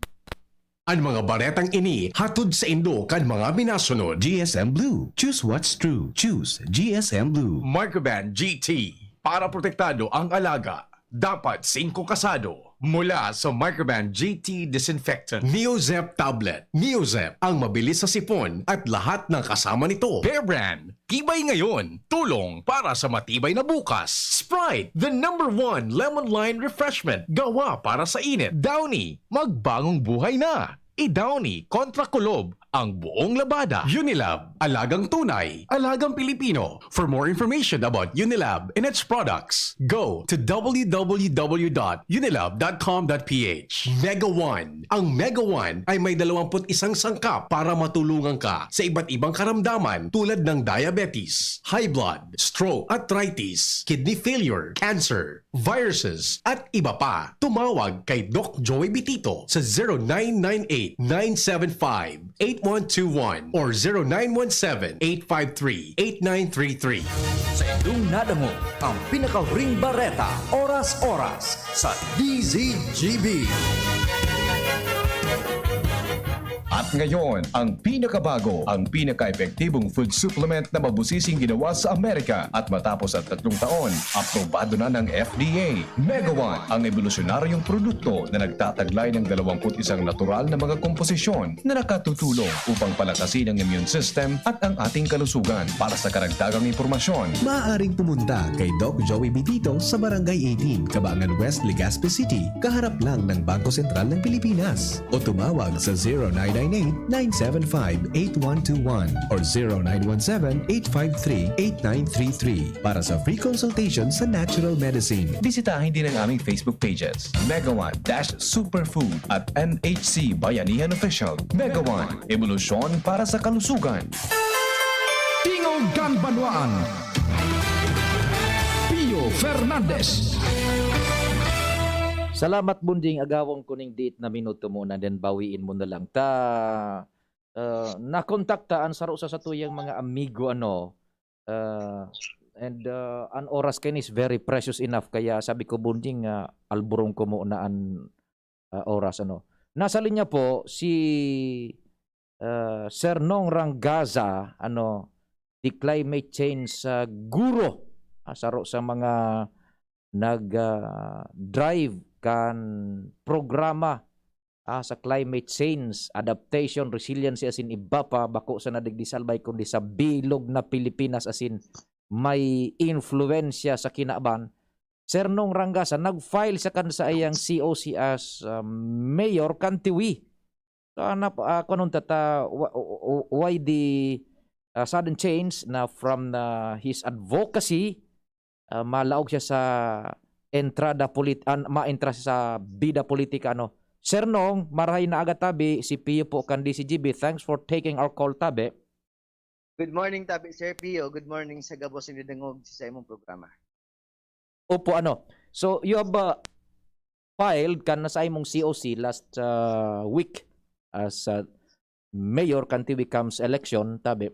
An mga baretang ini hatod saindo kan mga minasunod: G S M Blue. Choose what's true. Choose G S M Blue. Microban G T. Para protektado ang alaga, dapat singko kasado. Mula sa Microban G T Disinfectant. Neozep Tablet. Neozep, ang mabilis sa sipon at lahat ng kasama nito. Bear Brand. Tibay ngayon, tulong para sa matibay na bukas. Sprite, the number one lemon lime refreshment. Gawa para sa init. Downy, magbagong buhay na. I-Downy kontra kulob Ang buong labada. Unilab, alagang tunay, alagang Pilipino. For more information about Unilab and its products, go to w w w dot unilab dot com dot p h. Mega One. Ang Mega One ay may dalawampu't isang sangkap para matulungan ka sa iba't ibang karamdaman tulad ng diabetes, high blood, stroke, arthritis, kidney failure, cancer, viruses, at iba pa. Tumawag kay Doc Joey Bitito sa zero nine nine eight, nine seven five, eight one two one or zero nine one seven, eight five three, eight nine three three. Sa indong nadangog ang pinakahuring bareta, oras-oras, sa D Z G B. At ngayon, ang pinakabago, ang pinaka-epektibong food supplement na mabusising ginawa sa Amerika at matapos ang tatlong taon, aprobado na ng F D A. Mega One, ang ebolusyonaryong produkto na nagtataglay ng dalawampu't isang natural na mga komposisyon na nakatutulong upang palakasin ang immune system at ang ating kalusugan. Para sa karagdagang impormasyon, maaaring pumunta kay Doc Joey Bitito sa Barangay eighteen, Cabangan West, Legazpi City, kaharap lang ng Bangko Sentral ng Pilipinas. O tumawag sa zero nine nine eight, nine seven five, eight one two one or zero nine one seven, eight five three, eight nine three three para sa free consultation sa natural medicine. Bisitahin din ang aming Facebook pages, Mega One dash Superfood at M H C Bayanihan Official. Mega One, ebolusyon para sa kalusugan. Tingog kan Banwaan, Pio Fernandez. Salamat, Bunding. Agawon ko ning diit na minuto mo na, then bawiin mo na lang. Ta, ah, nakontakta an saro sa satuyang mga amigo, ano, ah, and, ah, an oras kaini is very precious enough. Kaya sabi ko, Bunding, ah, alborong ko muna an, ah, oras, ano. Nasa linya po si, ah, Sir Nong Rangaza, ano, the climate change, ah, guro, ah, saro sa mga nag, ah, drive kan programa, ah, sa climate change, adaptation, resiliency, asin iba pa, bako sa nadigdi sa albay, kundi sa bilog na Pilipinas, asin may influensya sa kinaban. Sir Nong Rangaza, nag-file siya kan saiyang C O C as, ah, mayor kan Tiwi. So, ano, ah, kung anong tata-, wha-, wh-, wh-, why the, ah, sudden change na from na his advocacy, ah, malaog siya sa entrada polit-, an-, maentra siya sa bida politika, ano. Sir Nong, marahay na aga tabi, si Pio po kan D Z G B. Thanks for taking our call, tabi. Good morning, tabi, Sir Pio. Good morning sa gabos na nagdangog sa imong programa. Opo, ano. So, you have, uh, filed kan sa imong C O C last, uh, week as, uh, mayor kan Tiwi comes election, tabi.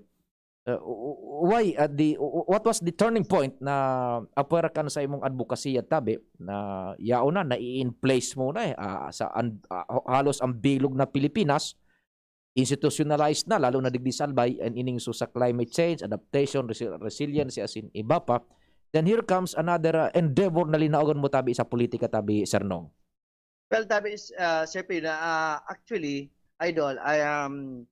Uh, w-, w-, why, uh, the, w-, what was the turning point na apwera kan sa imong advokasya, tabi, na yaon na, nai-in place mo na eh, ah, sa an-, ah, halos ang bilog na Pilipinas, institutionalized na, lalo na digdi sa albay, and ining so sa climate change, adaptation, resi-, resiliency, asin iba pa. Then here comes another, uh, endeavor na linaogan mo, tabi, sa politika, tabi, Sir Nong. Well, tabi, uh, Sir Pio, na, uh, actually, Idol, I, um,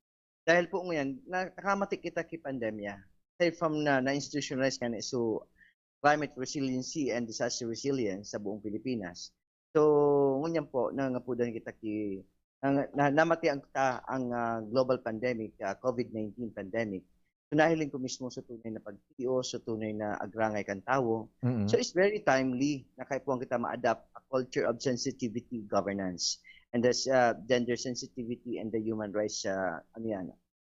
dahil po ngayon, na-, nakamati kita ki pandemya. Aside from na, na-institutionalize nga na, so, climate resiliency and disaster resilience sa buong Pilipinas. So, ngunyan po, nangangapudan kita ki, na, na, namati ang, ta, ang, ah, global pandemic, ah, covid nineteen pandemic. So, nahiling ko mismo sa tunay na pagtios, sa tunay na agrangay kan tawo. Mm. So, it's very timely na kaipuhan kita ma-adapt a culture of sensitivity governance and this, ah, gender sensitivity and the human rights, ah, ano yan,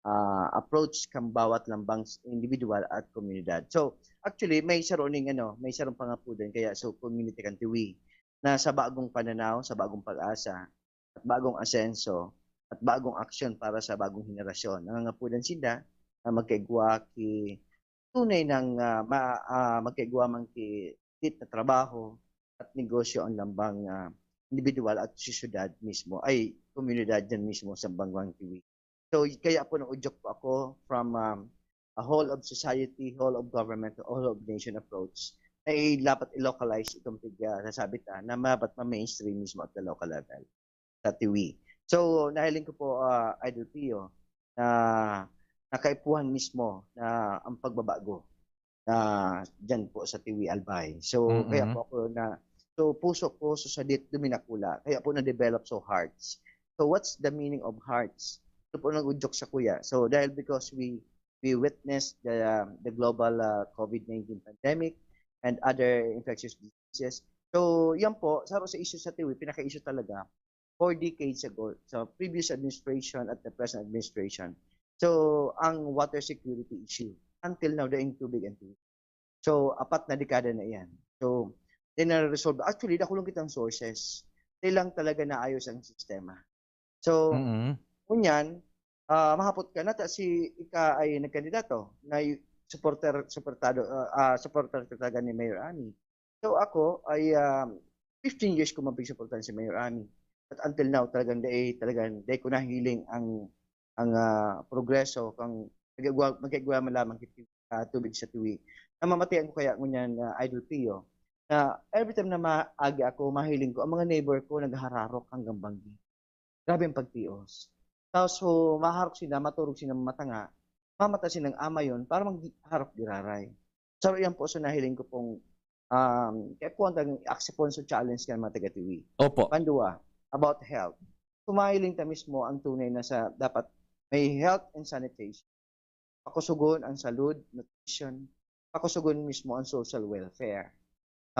ah, approach kan bawat lambang s-, individual at komunidad. So, actually, may saro ning ano, may sarong pangapudan kaya so community kan Tiwi na sa bagong pananaw, sa bagong pag-asa, at bagong asenso, at bagong aksyon para sa bagong henerasyon. Nangangapudan sinda na magkaigwa ki tunay nang, ah, ma-, ah, magkaigwa man ki tit na trabaho at negosyo ang lambang, ah, individual at sosyedad mismo, ay, komunidad diyan mismo sa Banwang Tiwi. So, kaya po naudyok po ako from, um, a whole of society, whole of government, whole of nation approach na i-, dapat i-localize itong pig-, ah, sasabi ta na dapat ma-mainstream mismo at the local level sa Tiwi. So, nahiling ko po, ah, Idol Pio, na nakaipuhan mismo na ang pagbabago na diyan po sa Tiwi Albay. So, Mm-mm. kaya po ako na, so, puso ko, so, sadit, duminakula. Kaya po na-develop so hearts. So, what's the meaning of hearts? Ito po nag-udyok sa kuya. So, dahil because we we witnessed the, um, the global, uh, COVID nineteen pandemic and other infectious diseases. So, yan po, sa, sa issue sa Tiwi, pinaka-issue talaga, four decades ago, sa previous administration at the present administration. So, ang water security issue, until now, daing tubig ang Tiwi. So, apat na dekada na yan. So, di na-resolve. Actually, dakulong kitang sources. Di lang talaga naayos ang sistema. So, Mm. ngunyan, ah, mahapot ka na, ta si ika ay nagkandidato na y- supporter, suportado, ah, ah, supporter ka talaga ni Mayor Ami. So, ako ay, um, fifteen years ko mapigsuportahan si Mayor Ami. At until now, talagang dai, talagang dai ko nahiling ang, ang, ah, progreso kang magigwa, magigwa man lamang kit-, ah, tubig sa Tiwi. Namamatian ko kaya ngunyan, ah, Idol Pio, na every time na maagi ako, mahiling ko, ang mga neighbor ko naghararok hanggang banggi. Grabe ang pagtios. Tapos, so, maharok sila, maturog sila matanga, mamata silang amayon para magharok giraray. So, yan po, so nahiling ko pong, um, kaya po ang aksipon sa challenge ng mga taga-Tiwi. Opo. Pandua, about health. Kumahiling ta mismo ang tunay na sa dapat may health and sanitation. Pakusugon ang salud, nutrition. Pakusugon mismo ang social welfare.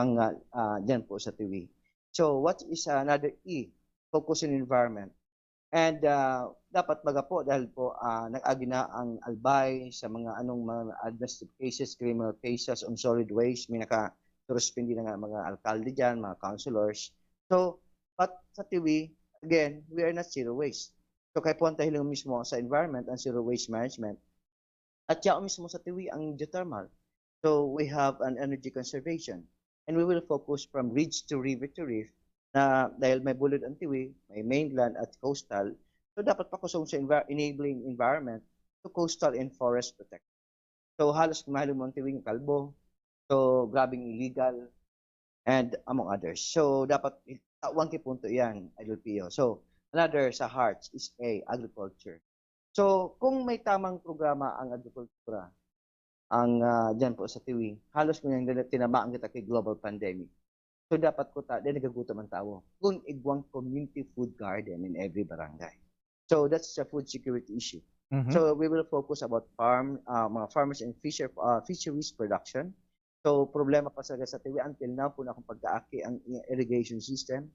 Ang, ah, ah, dyan po sa Tiwi. So, what is another E? Focus on environment. And, ah, dapat baga po dahil po, ah, nag-agi na ang Albay sa mga anong mga administrative cases, criminal cases on solid waste, may nakasuspindi na nga mga alkalde dyan, mga councilors. So, but sa Tiwi, again, we are not zero waste. So, kaya po ang tahiling mismo sa environment, ang zero waste management. At yaon mismo sa Tiwi ang geothermal. So, we have an energy conservation. And we will focus from ridge to river to reef na dahil may bulod ang Tiwi, may mainland at coastal. So, dapat pakusog sa envi- enabling environment to coastal and forest protection. So, halos kung mahiling mo ang Tiwi kalbo. So, grabing illegal and among others. So, dapat tawan ki punto yan, Idol Pio. So, another sa hearts is A, agriculture. So, kung may tamang programa ang agrikultura, ang, ah, dyan po sa Tiwi, halos ngunyan nila tinamaan kita kay global pandemic. So, dapat ko ta, dahil nagagutom ang tao. Kung igwang community food garden in every barangay. So, that's a food security issue. Mhm. So, we will focus about farm, ah, mga farmers and fisher, ah, fisheries production. So, problema pa sa, sa Tiwi until now, kung akong pagkaaki ang i- irrigation system.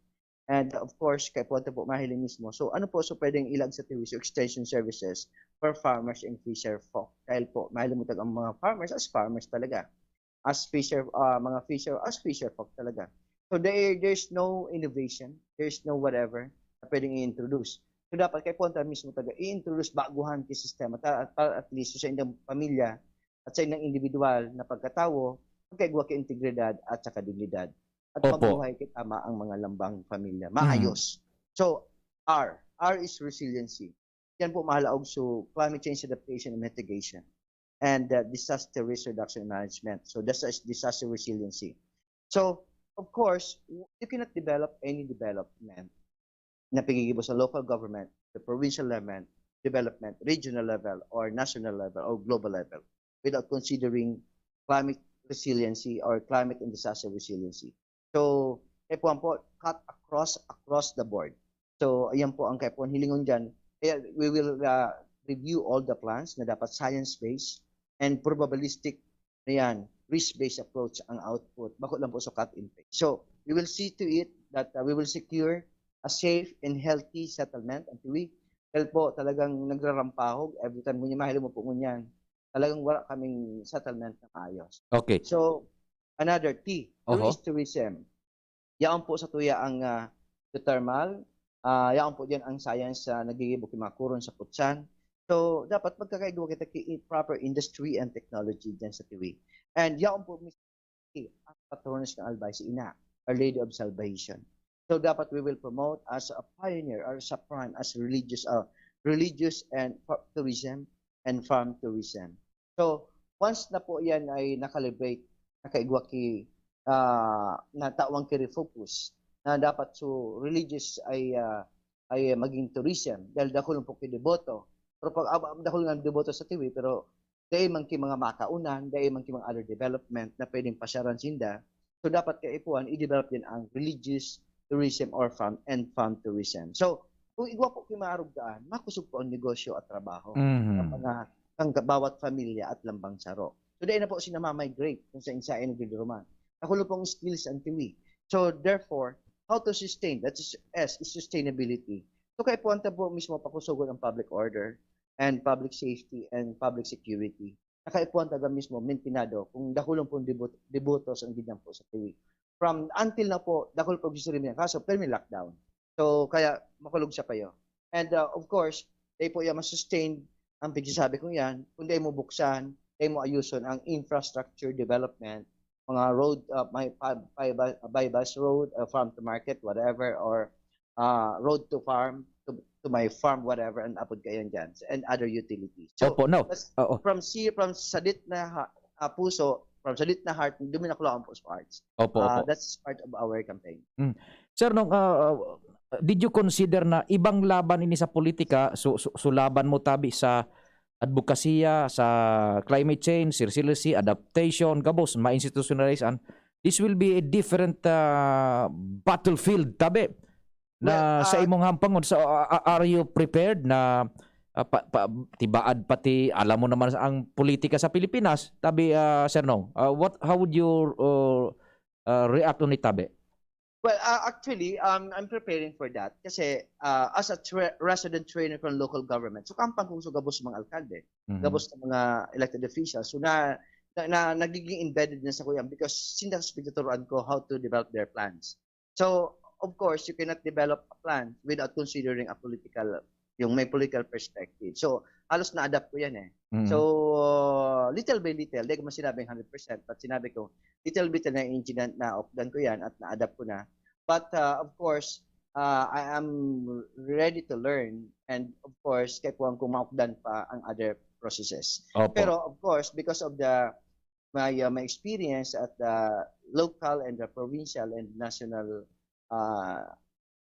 And of course, kay po ito po mahiling mismo. So, ano po so pwedeng ilag sa Tiwi? So, extension services for farmers and fisher folk. Dahil po, mahiling mo ang mga farmers as farmers talaga. As fisher, ah, mga fisher, as fisher folk talaga. So, there, there's no innovation. There's no whatever na pwedeng i-introduce. So, dapat kay po mismo taga i-introduce baguhan ki sistema ta, para at least sa indang pamilya at sa indang individual na pagkatawo, magkaigwa ki integridad at saka dignidad. At Opo. mabuhay ki tama ang mga lambang pamilya. Maayos. So, R. R is resiliency. Yan po mahalaog so climate change adaptation and mitigation and, uh, disaster risk reduction and management. So, that's a disaster resiliency. So, of course, w- you cannot develop any development na pigigibo sa local government, the provincial level, development, regional level, or national level, or global level without considering climate resiliency or climate and disaster resiliency. So, kaya po, po, cut across, across the board. So, ayan po ang kaya po ang hilingon dyan. Kaya we will, uh, review all the plans na dapat science-based and probabilistic na yan, risk-based approach ang output. Bako lang po sa cut and paste. So, we will see to it that, uh, we will secure a safe and healthy settlement. Ang Tiwi, dahil po talagang nagrarampahog. Every time ngunyan, mahiling mo po ngunyan, talagang wala kaming settlement na maayos. Okay. So, another T, Oho. Tourist tourism. Yaon po sa tuya ang, ah, geothermal. Ah, yaon po diyan ang science sa nagigibo ki mga kuron sa putsan. So, dapat magkakaigwa kita ki proper industry and technology diyan sa Tiwi. And yaon po mismo ang patrones ng Albay, si Ina, Our Lady of Salvation. So, dapat we will promote as a pioneer or as a prime, as religious, uh, religious and fa- tourism and farm tourism. So, once na po yan ay nakalibrate, nakaigwa ki, ah, na tawang ki-refocus, na dapat so religious ay, ah, ay maging tourism dahil dakul po ki deboto. Pero pag ah, dakul nga deboto sa Tiwi, pero dai man ki mga makaunan, dai man ki mga other development na pwedeng pasyaran sinda. So, dapat kaipuhan, i-develop din ang religious tourism or farm and farm tourism. So, Kung igwa po ki maarog daan, makosog po ang negosyo at trabaho Mhm. ng mga, ng bawat pamilya at lambang saro. So, dai na po sila ma-migrate kung saan-saan nagduduruman. Ako lang pong skills ang tiwi. So, therefore, how to sustain? That is, S is sustainability. So, kaya po ang po mismo pakusugon ang public order and public safety and public security. Nakaipuan taga mismo, mintinado, kung dakulon pong debut, debutos ang gidyan po sa tiwi. From until na po, dakul po gusto rin kaso, pero may lockdown. So, kaya makulog sa payo. And uh, of course, dai po yan masustain ang pagsasabi kong yan, kung dai mo buksan, dai mo ayuson ang infrastructure development, mga road, uh, may pa- by, by, by bus road, uh, farm to market, whatever, or uh, road to farm, to, to my farm, whatever, and apod kayo dyan, and other utilities. So, Opo, no. mas- Oo. from si from sadit na ha, ah, puso, from sadit na heart, duminakulaan po sa arts. Opo, Ah, opo. That's part of our campaign. Sir, nung, ah, ah, did you consider na ibang laban ini sa politika, so, so, so laban mo tabi sa advokasya, sa climate change, resiliency, adaptation, gabos, ma-institutionalize, and this will be a different ah, battlefield, tabi, na Well, sa ah, imong hampangon. So, ah, ah, are you prepared na ah, pa, pa, tibaad pati, alam mo naman ang politika sa Pilipinas, tabi, ah, Sir Nong? Ah, what, how would you uh, uh, react on it, tabi? Well, uh, actually, um, I'm preparing for that kasi uh, as a tra- resident trainer from local government, so kampang kong sa gabos sa mga alkalde, Mhm. gabos sa mga elected officials, so na, na, na nagiging embedded na sa kuyan because sinda sa pagtuturuan ko how to develop their plans. So, of course, you cannot develop a plan without considering a political, yung may political perspective. So, halos na-adapt ko yan eh. Mhm. So, uh, little by little, di ko man sinabing hundred percent, but sinabi ko, little by little na incident na opdan ko yan at na-adapt ko na. But uh, of course, uh, I am ready to learn and of course, kaya kuwang kung maukdan pa ang other processes. Opo. Pero of course, because of the my uh, my experience at the local and the provincial and national uh,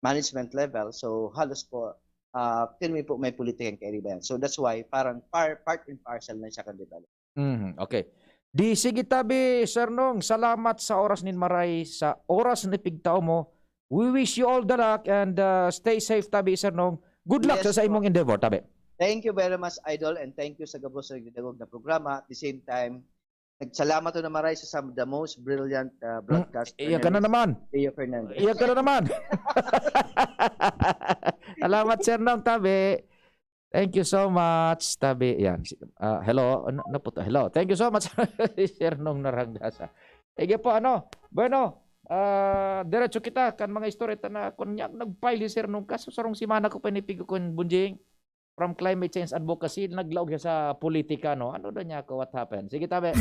management level, so halos po uh, kami po may politikang kairibayan. So that's why parang par, part and parcel na siya kan development. Mhm, okay. Di sige tabi, Sir Nong, salamat sa oras nin maray, sa oras na pigtao mo. We wish you all the luck and uh, stay safe tabi, Sir Nong. Good luck Yes sa, sa po. Imong endeavor, tabi. Thank you very much, Idol, and thank you sa gabos na nagdadangog na programa. At the same time, nagsalamat ko na maray sa, sa the most brilliant uh, broadcaster, Iya ka na naman. Leo Fernandez. Iya ka na naman. Salamat, Sir Nong, tabi. Thank you so much, tabi. Yan. Si- ah, hello. Ano, ano po to? Hello. Thank you so much, Sir Nong Narangasa. Sige po, ano? Bueno, ah, diretso kita kan mga istorya ta na kunya nag-file si Sir Nong kaso sarong semana ko pa inipigo ko yung Bunjing from climate change advocacy, naglaog siya sa politika, no? Ano daw niya ako, what happened? Sige, tabi.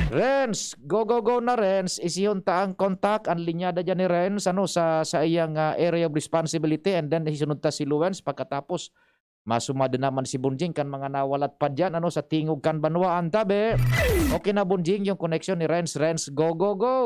Renz, go, go, go na, Renz. Isihon ta ang contact, ang linyada dyan ni Renz, ano, sa, sa iyang ah, area of responsibility, and then isunod ta si Luwens pagkatapos masumad naman si Bunjing kan mga nawalat pa dyan, ano, sa tingog kan banwaan, tabi. Okay na, Bunjing, yung connection ni Renz. Renz, go, go, go!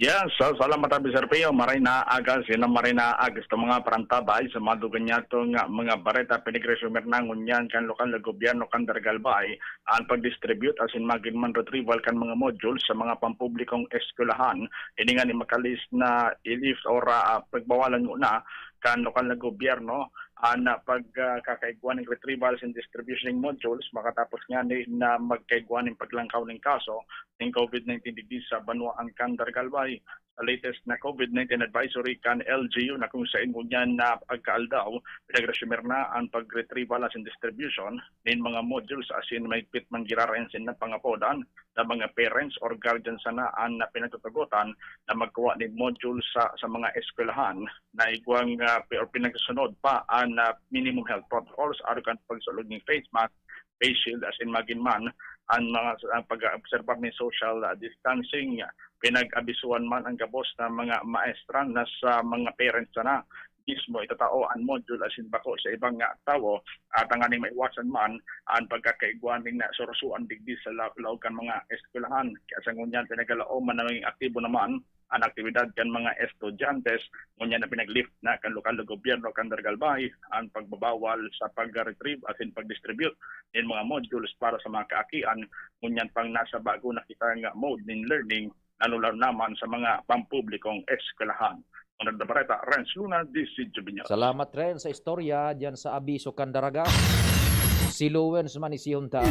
Yes, so, salamat tabi Sir Pio. Maray na aga, sino maray na aga sa mga parantabay sa madugan niya to nga mga bareta, pinigresumer na ngunyan kan lokal na gobyerno kan Dargalbay ang pag-distribute asin magin man retrieval kan mga modules sa mga pampublikong eskwelahan. Ini nga ni makalis na i-lift or ah, pagbawalan muna kan lokal na gobyerno ang ah, pagkakaigwa ng retrieval and distribution ng modules makatapos nga ni na magkaigwa ng paglangkaw ng kaso ng COVID nineteen digdi sa banwaan kan Dargalbay. Sa latest na COVID nineteen advisory kan L G U na kung sain ngunyan na pagkaaldaw, pinagresumer na ang pag-retrieval asin distribution nin mga modules asin mahigpit man girarayan sin napangapodan na mga parents or guardian sana an na pinagtutugotan na magkuha nin module sa, sa mga eskwelahan na igwang ah, pi- or pinagsusunod pa an ah, minimum health protocols, arog kan pagsulod nin face mask, face shield, asin magin man an mga ang pag-obserbar nin social ah, distancing. Pinag-abisuhan man ang gabos na mga maestra na sa mga parents sana mismo itatao an module asin bako sa ibang nga tawo, at tanganing maiwasan man ang pagkakaigwa nin na surusuan digdi sa la- laog kan mga eskwelahan. Kaya sa ngunyan, pinagalaom man naging aktibo naman ang aktibidad kan mga estudyante. Ngunyan na pinag-lift na kan lokal na gobyerno kan Dargalbay ang pagbabawal sa pag-retrieve asin pag-distribute nin mga modules para sa mga kaakian, ngunyan pang nasa bago na kita nga mode nin learning, lalo-lalo naman sa mga pampublikong eskwelahan. Nagdabareta, Renz Luna, D C G B News. Salamat, Renz, sa istorya diyan sa Abiso kan Daraga. Si Lowens man isihon ta.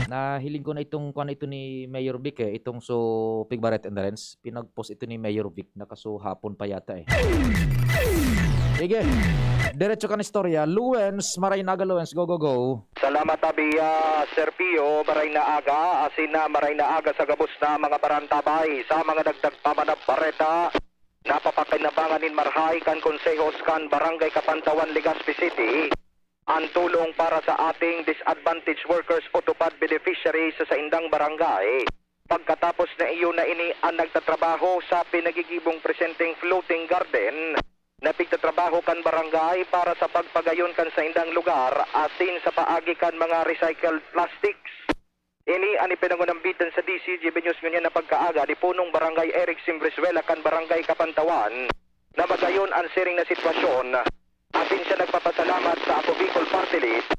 Nahiling ko na itong, kuwan, ito ni Mayor Vic eh, itong so Pigbaret and Renz. Pinag-post ito ni Mayor Vic, nakasuhapon pa yata eh. Sige, diretso kan istorya. Lowens, maray na aga, Lowens, go, go, go. Salamat, Abi, ah, Sir Pio, maray na aga, asin na maray na aga sa gabos na mga parantabay sa mga dagdag pa man na bareta. Napapakinabangan nin marahay kan konsehos kan Barangay Kapantawan, Legazpi City, ang tulong para sa ating disadvantaged workers o tupad beneficiaries sa saindang barangay. Pagkatapos na iyo na ini ang nagtatrabaho sa pinagigibong presenteng floating garden na pigtatrabaho kan barangay para sa pagpagayon kan saindang lugar asin sa paagi kan mga recycled plastics. Ini an ipinangunambitan sa D C G B News ngunyan na pagkaaga ni Punong Barangay Eric Simbrizuela kan Barangay Kapantawan na magayon an siring na sitwasyon. Asin siya nagpapasalamat sa Ako Bicol Party List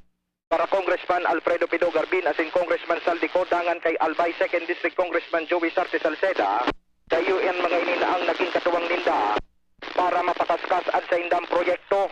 para Congressman Alfredo Pido Garbin asin Congressman Saldico dangan kay Albay Second District Congressman Joey Sarte Salceda, sa iyo an mga ini na ang naging katuwang ninda para mapakaskas an saindang proyekto.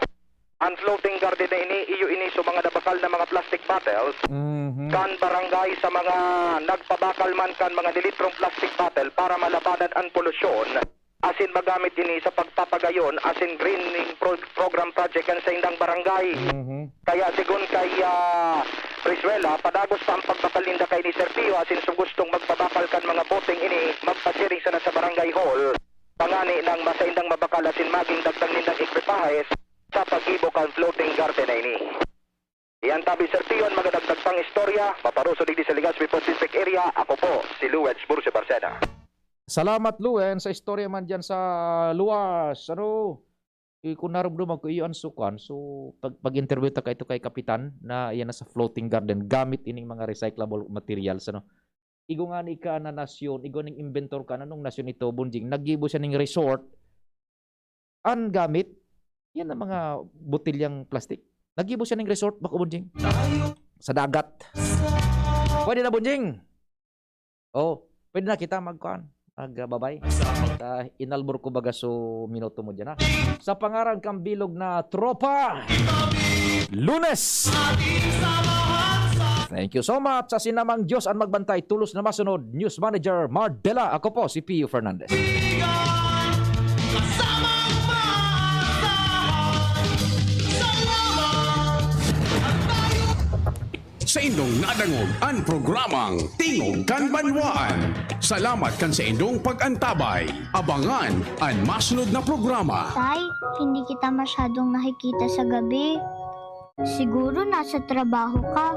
Ang floating garden na ini, iyo ini sa mga nabakal na mga plastic bottles Mhm. kan barangay sa mga nagpabakal man kan mga lilitrong plastic bottle para malabanan ang polusyon. Asin magamit ini sa pagpapagayon asin greening pro-, program project kan saindang barangay. Mhm. Kaya sigon kay, ah, Brizuela, padagos pa ang pagbakal ninda kay ni Sir Pio asin sa gustong magbabakal kan mga boteng ini, magpasiring sana sa barangay hall. Pangani nang masaindang mabakal asin maging dagdag nindang ekwipahes sa paggibo kan floating garden na ini. Iyan tabi, Sir Pio, an mga dagdag pang istorya, maparoso digdi sa Legazpi Post District Area, ako po, si Luwens Burse Barcena. Salamat, Luwens, sa istorya man diyan sa luwas. Ano, eh, kung narumduman ko, iyo an sukan. So, pag, pag-interview ta kaito kay Kapitan, na iyan na sa floating garden, gamit ining mga recyclable materials, ano. Igo ngani ka na nasyon, igo ning inventor ka, nanong nasyon ito, Bonjing? Naggibo siya ning resort, an gamit, yan ang mga botilyang plastic. Naggibo siya ning resort, bako, Bonjing? Sa dagat. Pwede na, Bonjing? Oh, pwede na kita magkuan, magbabay. Sa inalbor ko baga so minuto mo dyan, ha? Sa pangaran kang bilog na tropa, Lunes! Thank you so much. Sa sinamang Diyos ang magbantay, tulos na masunod. News Manager Mardela, ako po si Pio Fernandez. Saindong nadangog an programang Tingog kan Banwaan. Salamat kan saindong pag-antabay. Abangan an masunod na programa. Tay, hindi kita masyadong nakikita sa gabi. Siguro nasa trabaho ka.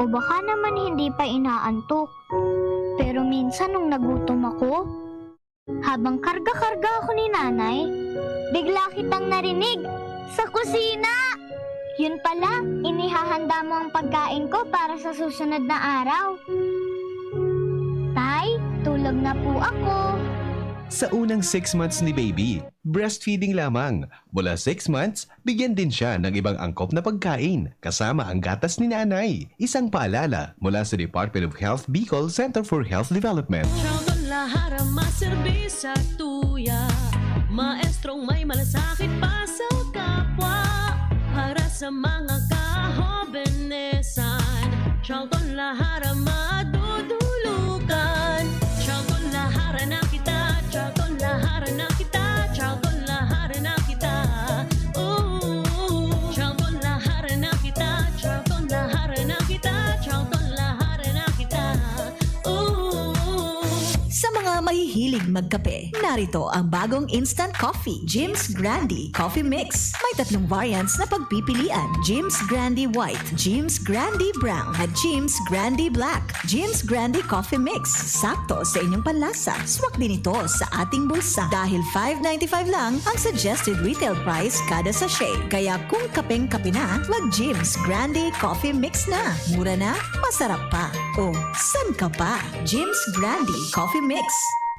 O baka naman hindi pa inaantok. Pero minsan nung nagutom ako, habang karga-karga ako ni Nanay, bigla kitang narinig sa kusina! Yun pala, inihahanda mo ang pagkain ko para sa susunod na araw. Tay, tulog na po ako. Sa unang six months ni baby, breastfeeding lamang. Mula six months, bigyan din siya ng ibang angkop na pagkain, kasama ang gatas ni nanay. Isang paalala mula sa Department of Health Bicol Center for Health Development. Charlton Lahara, maserbi sa tuya. Maestrong may malasakit pa sa kapwa. Para sa mga kahobenesan, Charlton Lahara madudulugan. Charlton Lahara na kita, Charlton Lahara na kita, Charlton Lahara na kita. Ooh, Charlton Lahara na kita, Charlton Lahara na kita, Charlton Lahara na kita. Ooh. Sa mga mahihilig magkape, narito ang bagong instant coffee, Jim's Grande Coffee Mix. May tatlong variants na pagpipilian, Jim's Grande White, Jim's Grande Brown, at Jim's Grande Black. Jim's Grande Coffee Mix, sakto sa inyong panlasa. Swak din ito sa ating bulsa dahil five ninety-five lang ang suggested retail price kada sachet. Kaya kung kapeng-kape na, mag Jim's Grande Coffee Mix na. Mura na, masarap pa. O, san ka pa? Jim's Grande Coffee Mix.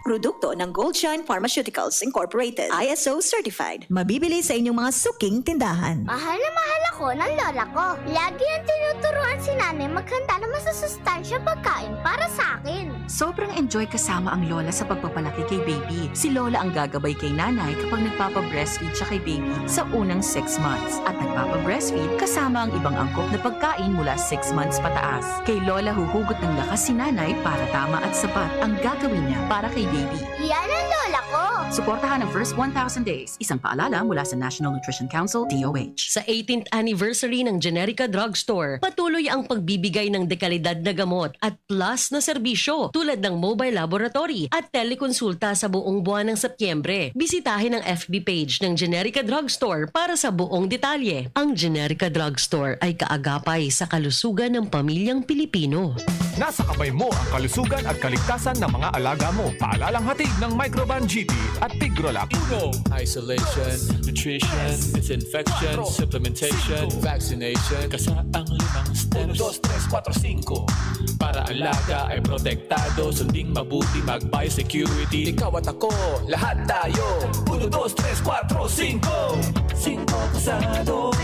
Produkto ng Goldshine Pharmaceuticals Incorporated, I S O certified. Mabibili sa inyong mga suking tindahan. Mahal na mahal ako ng lola ko. Lagi niyang tinuturuan si nanay maghanda ng masusustansyang pagkain para sa akin. Sobrang enjoy kasama ang lola sa pagpapalaki kay baby. Si lola ang gagabay kay nanay kapag nagpapa-breastfeed siya kay baby sa unang six months. At nagpapa-breastfeed kasama ang ibang angkop na pagkain mula six months pataas. Kay lola huhugot ng lakas si nanay para tama at sapat ang gagawin niya para kay baby. Yan ang lola ko. Suportahan ang first one thousand days. Isang paalala mula sa National Nutrition Council, D O H. Sa eighteenth anniversary ng Generica Drugstore, patuloy ang pagbibigay ng dekalidad na gamot at plus na serbisyo tulad ng mobile laboratory at telekonsulta sa buong buwan ng Setyembre. Bisitahin ang F B page ng Generica Drugstore para sa buong detalye. Ang Generica Drugstore ay kaagapay sa kalusugan ng pamilyang Pilipino. Nasa kamay mo ang kalusugan at kaligtasan ng mga alaga mo. Paalalang hatid ng Microban G T at Tigrolak. Uno, Isolation, nutrition, disinfection, supplementation, vaccination. Kasaang limang steps. Uno, dos, tres, kuwatro, singko. Para alaga ay protektado, sunding mabuti, mag-biosecurity. Ikaw at ako, lahat tayo. Uno, dos, tres, kuwatro, singko. Singko kasado.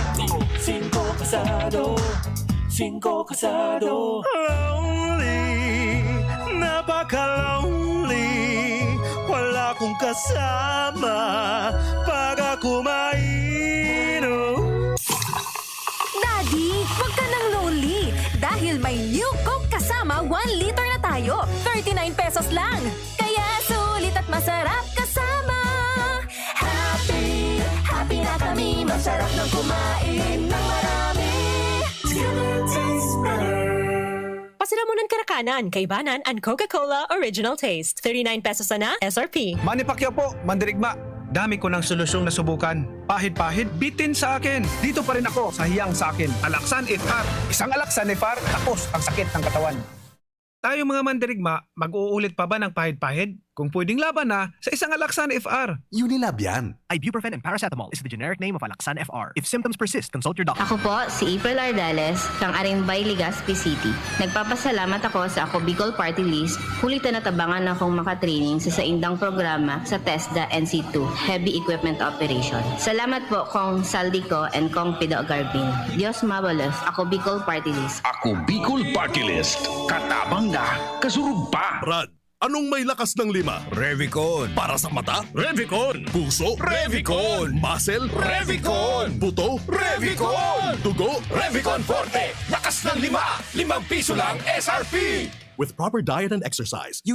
Singko kasado. Singko kasado. Lonely, napaka-lonely. Wala kong kasama pag ako mainom. Daddy, wag ka nang lonely dahil may new Coke kasama one liter na tayo. Thirty-nine pesos lang. Kaya sulit at masarap kasama. Happy, happy na kami. Masarap nang kumain ng marami. Skinner tastes better. Pasilamunan karakanan, kaibanan an Coca-Cola Original Taste. Thirty-nine pesos sana S R P. Manny Pacquiao po, mandirigma. Dami ko ng solusyong nasubukan. Pahid-pahid, bitin sa akin. Dito pa rin ako sa hiyang sa akin. Alaksan F R. Isang Alaksan F R, tapos ang sakit ng katawan. Tayo mga mandirigma, mag-uulit pa ba ng pahid-pahid? Kung pwedeng laban na, sa isang Alaksan F R. Unilab yan. Ibuprofen and paracetamol is the generic name of Alaxan F R. If symptoms persist, consult your doctor. Ako po si April Ardeles, kang Arimbay, Legazpi City. Nagpapasalamat ako sa Ako Bicol Party List, huli ta natabangan akong makatraining sa saindang programa sa TESDA N C two, Heavy Equipment Operation. Salamat po, Kong Saldico and Kong Pido Garbin. Diyos mabalos, Ako Bicol Party List. Ako Bicol Party List. Katabang na, kasurog pa. Brad, anong may lakas ng lima? Revicon. Para sa mata? Revicon. Puso? Revicon. Muscle? Revicon. Buto? Revicon. Dugo? Revicon Forte. Lakas ng lima. Limang piso lang S R P. With proper diet and exercise, you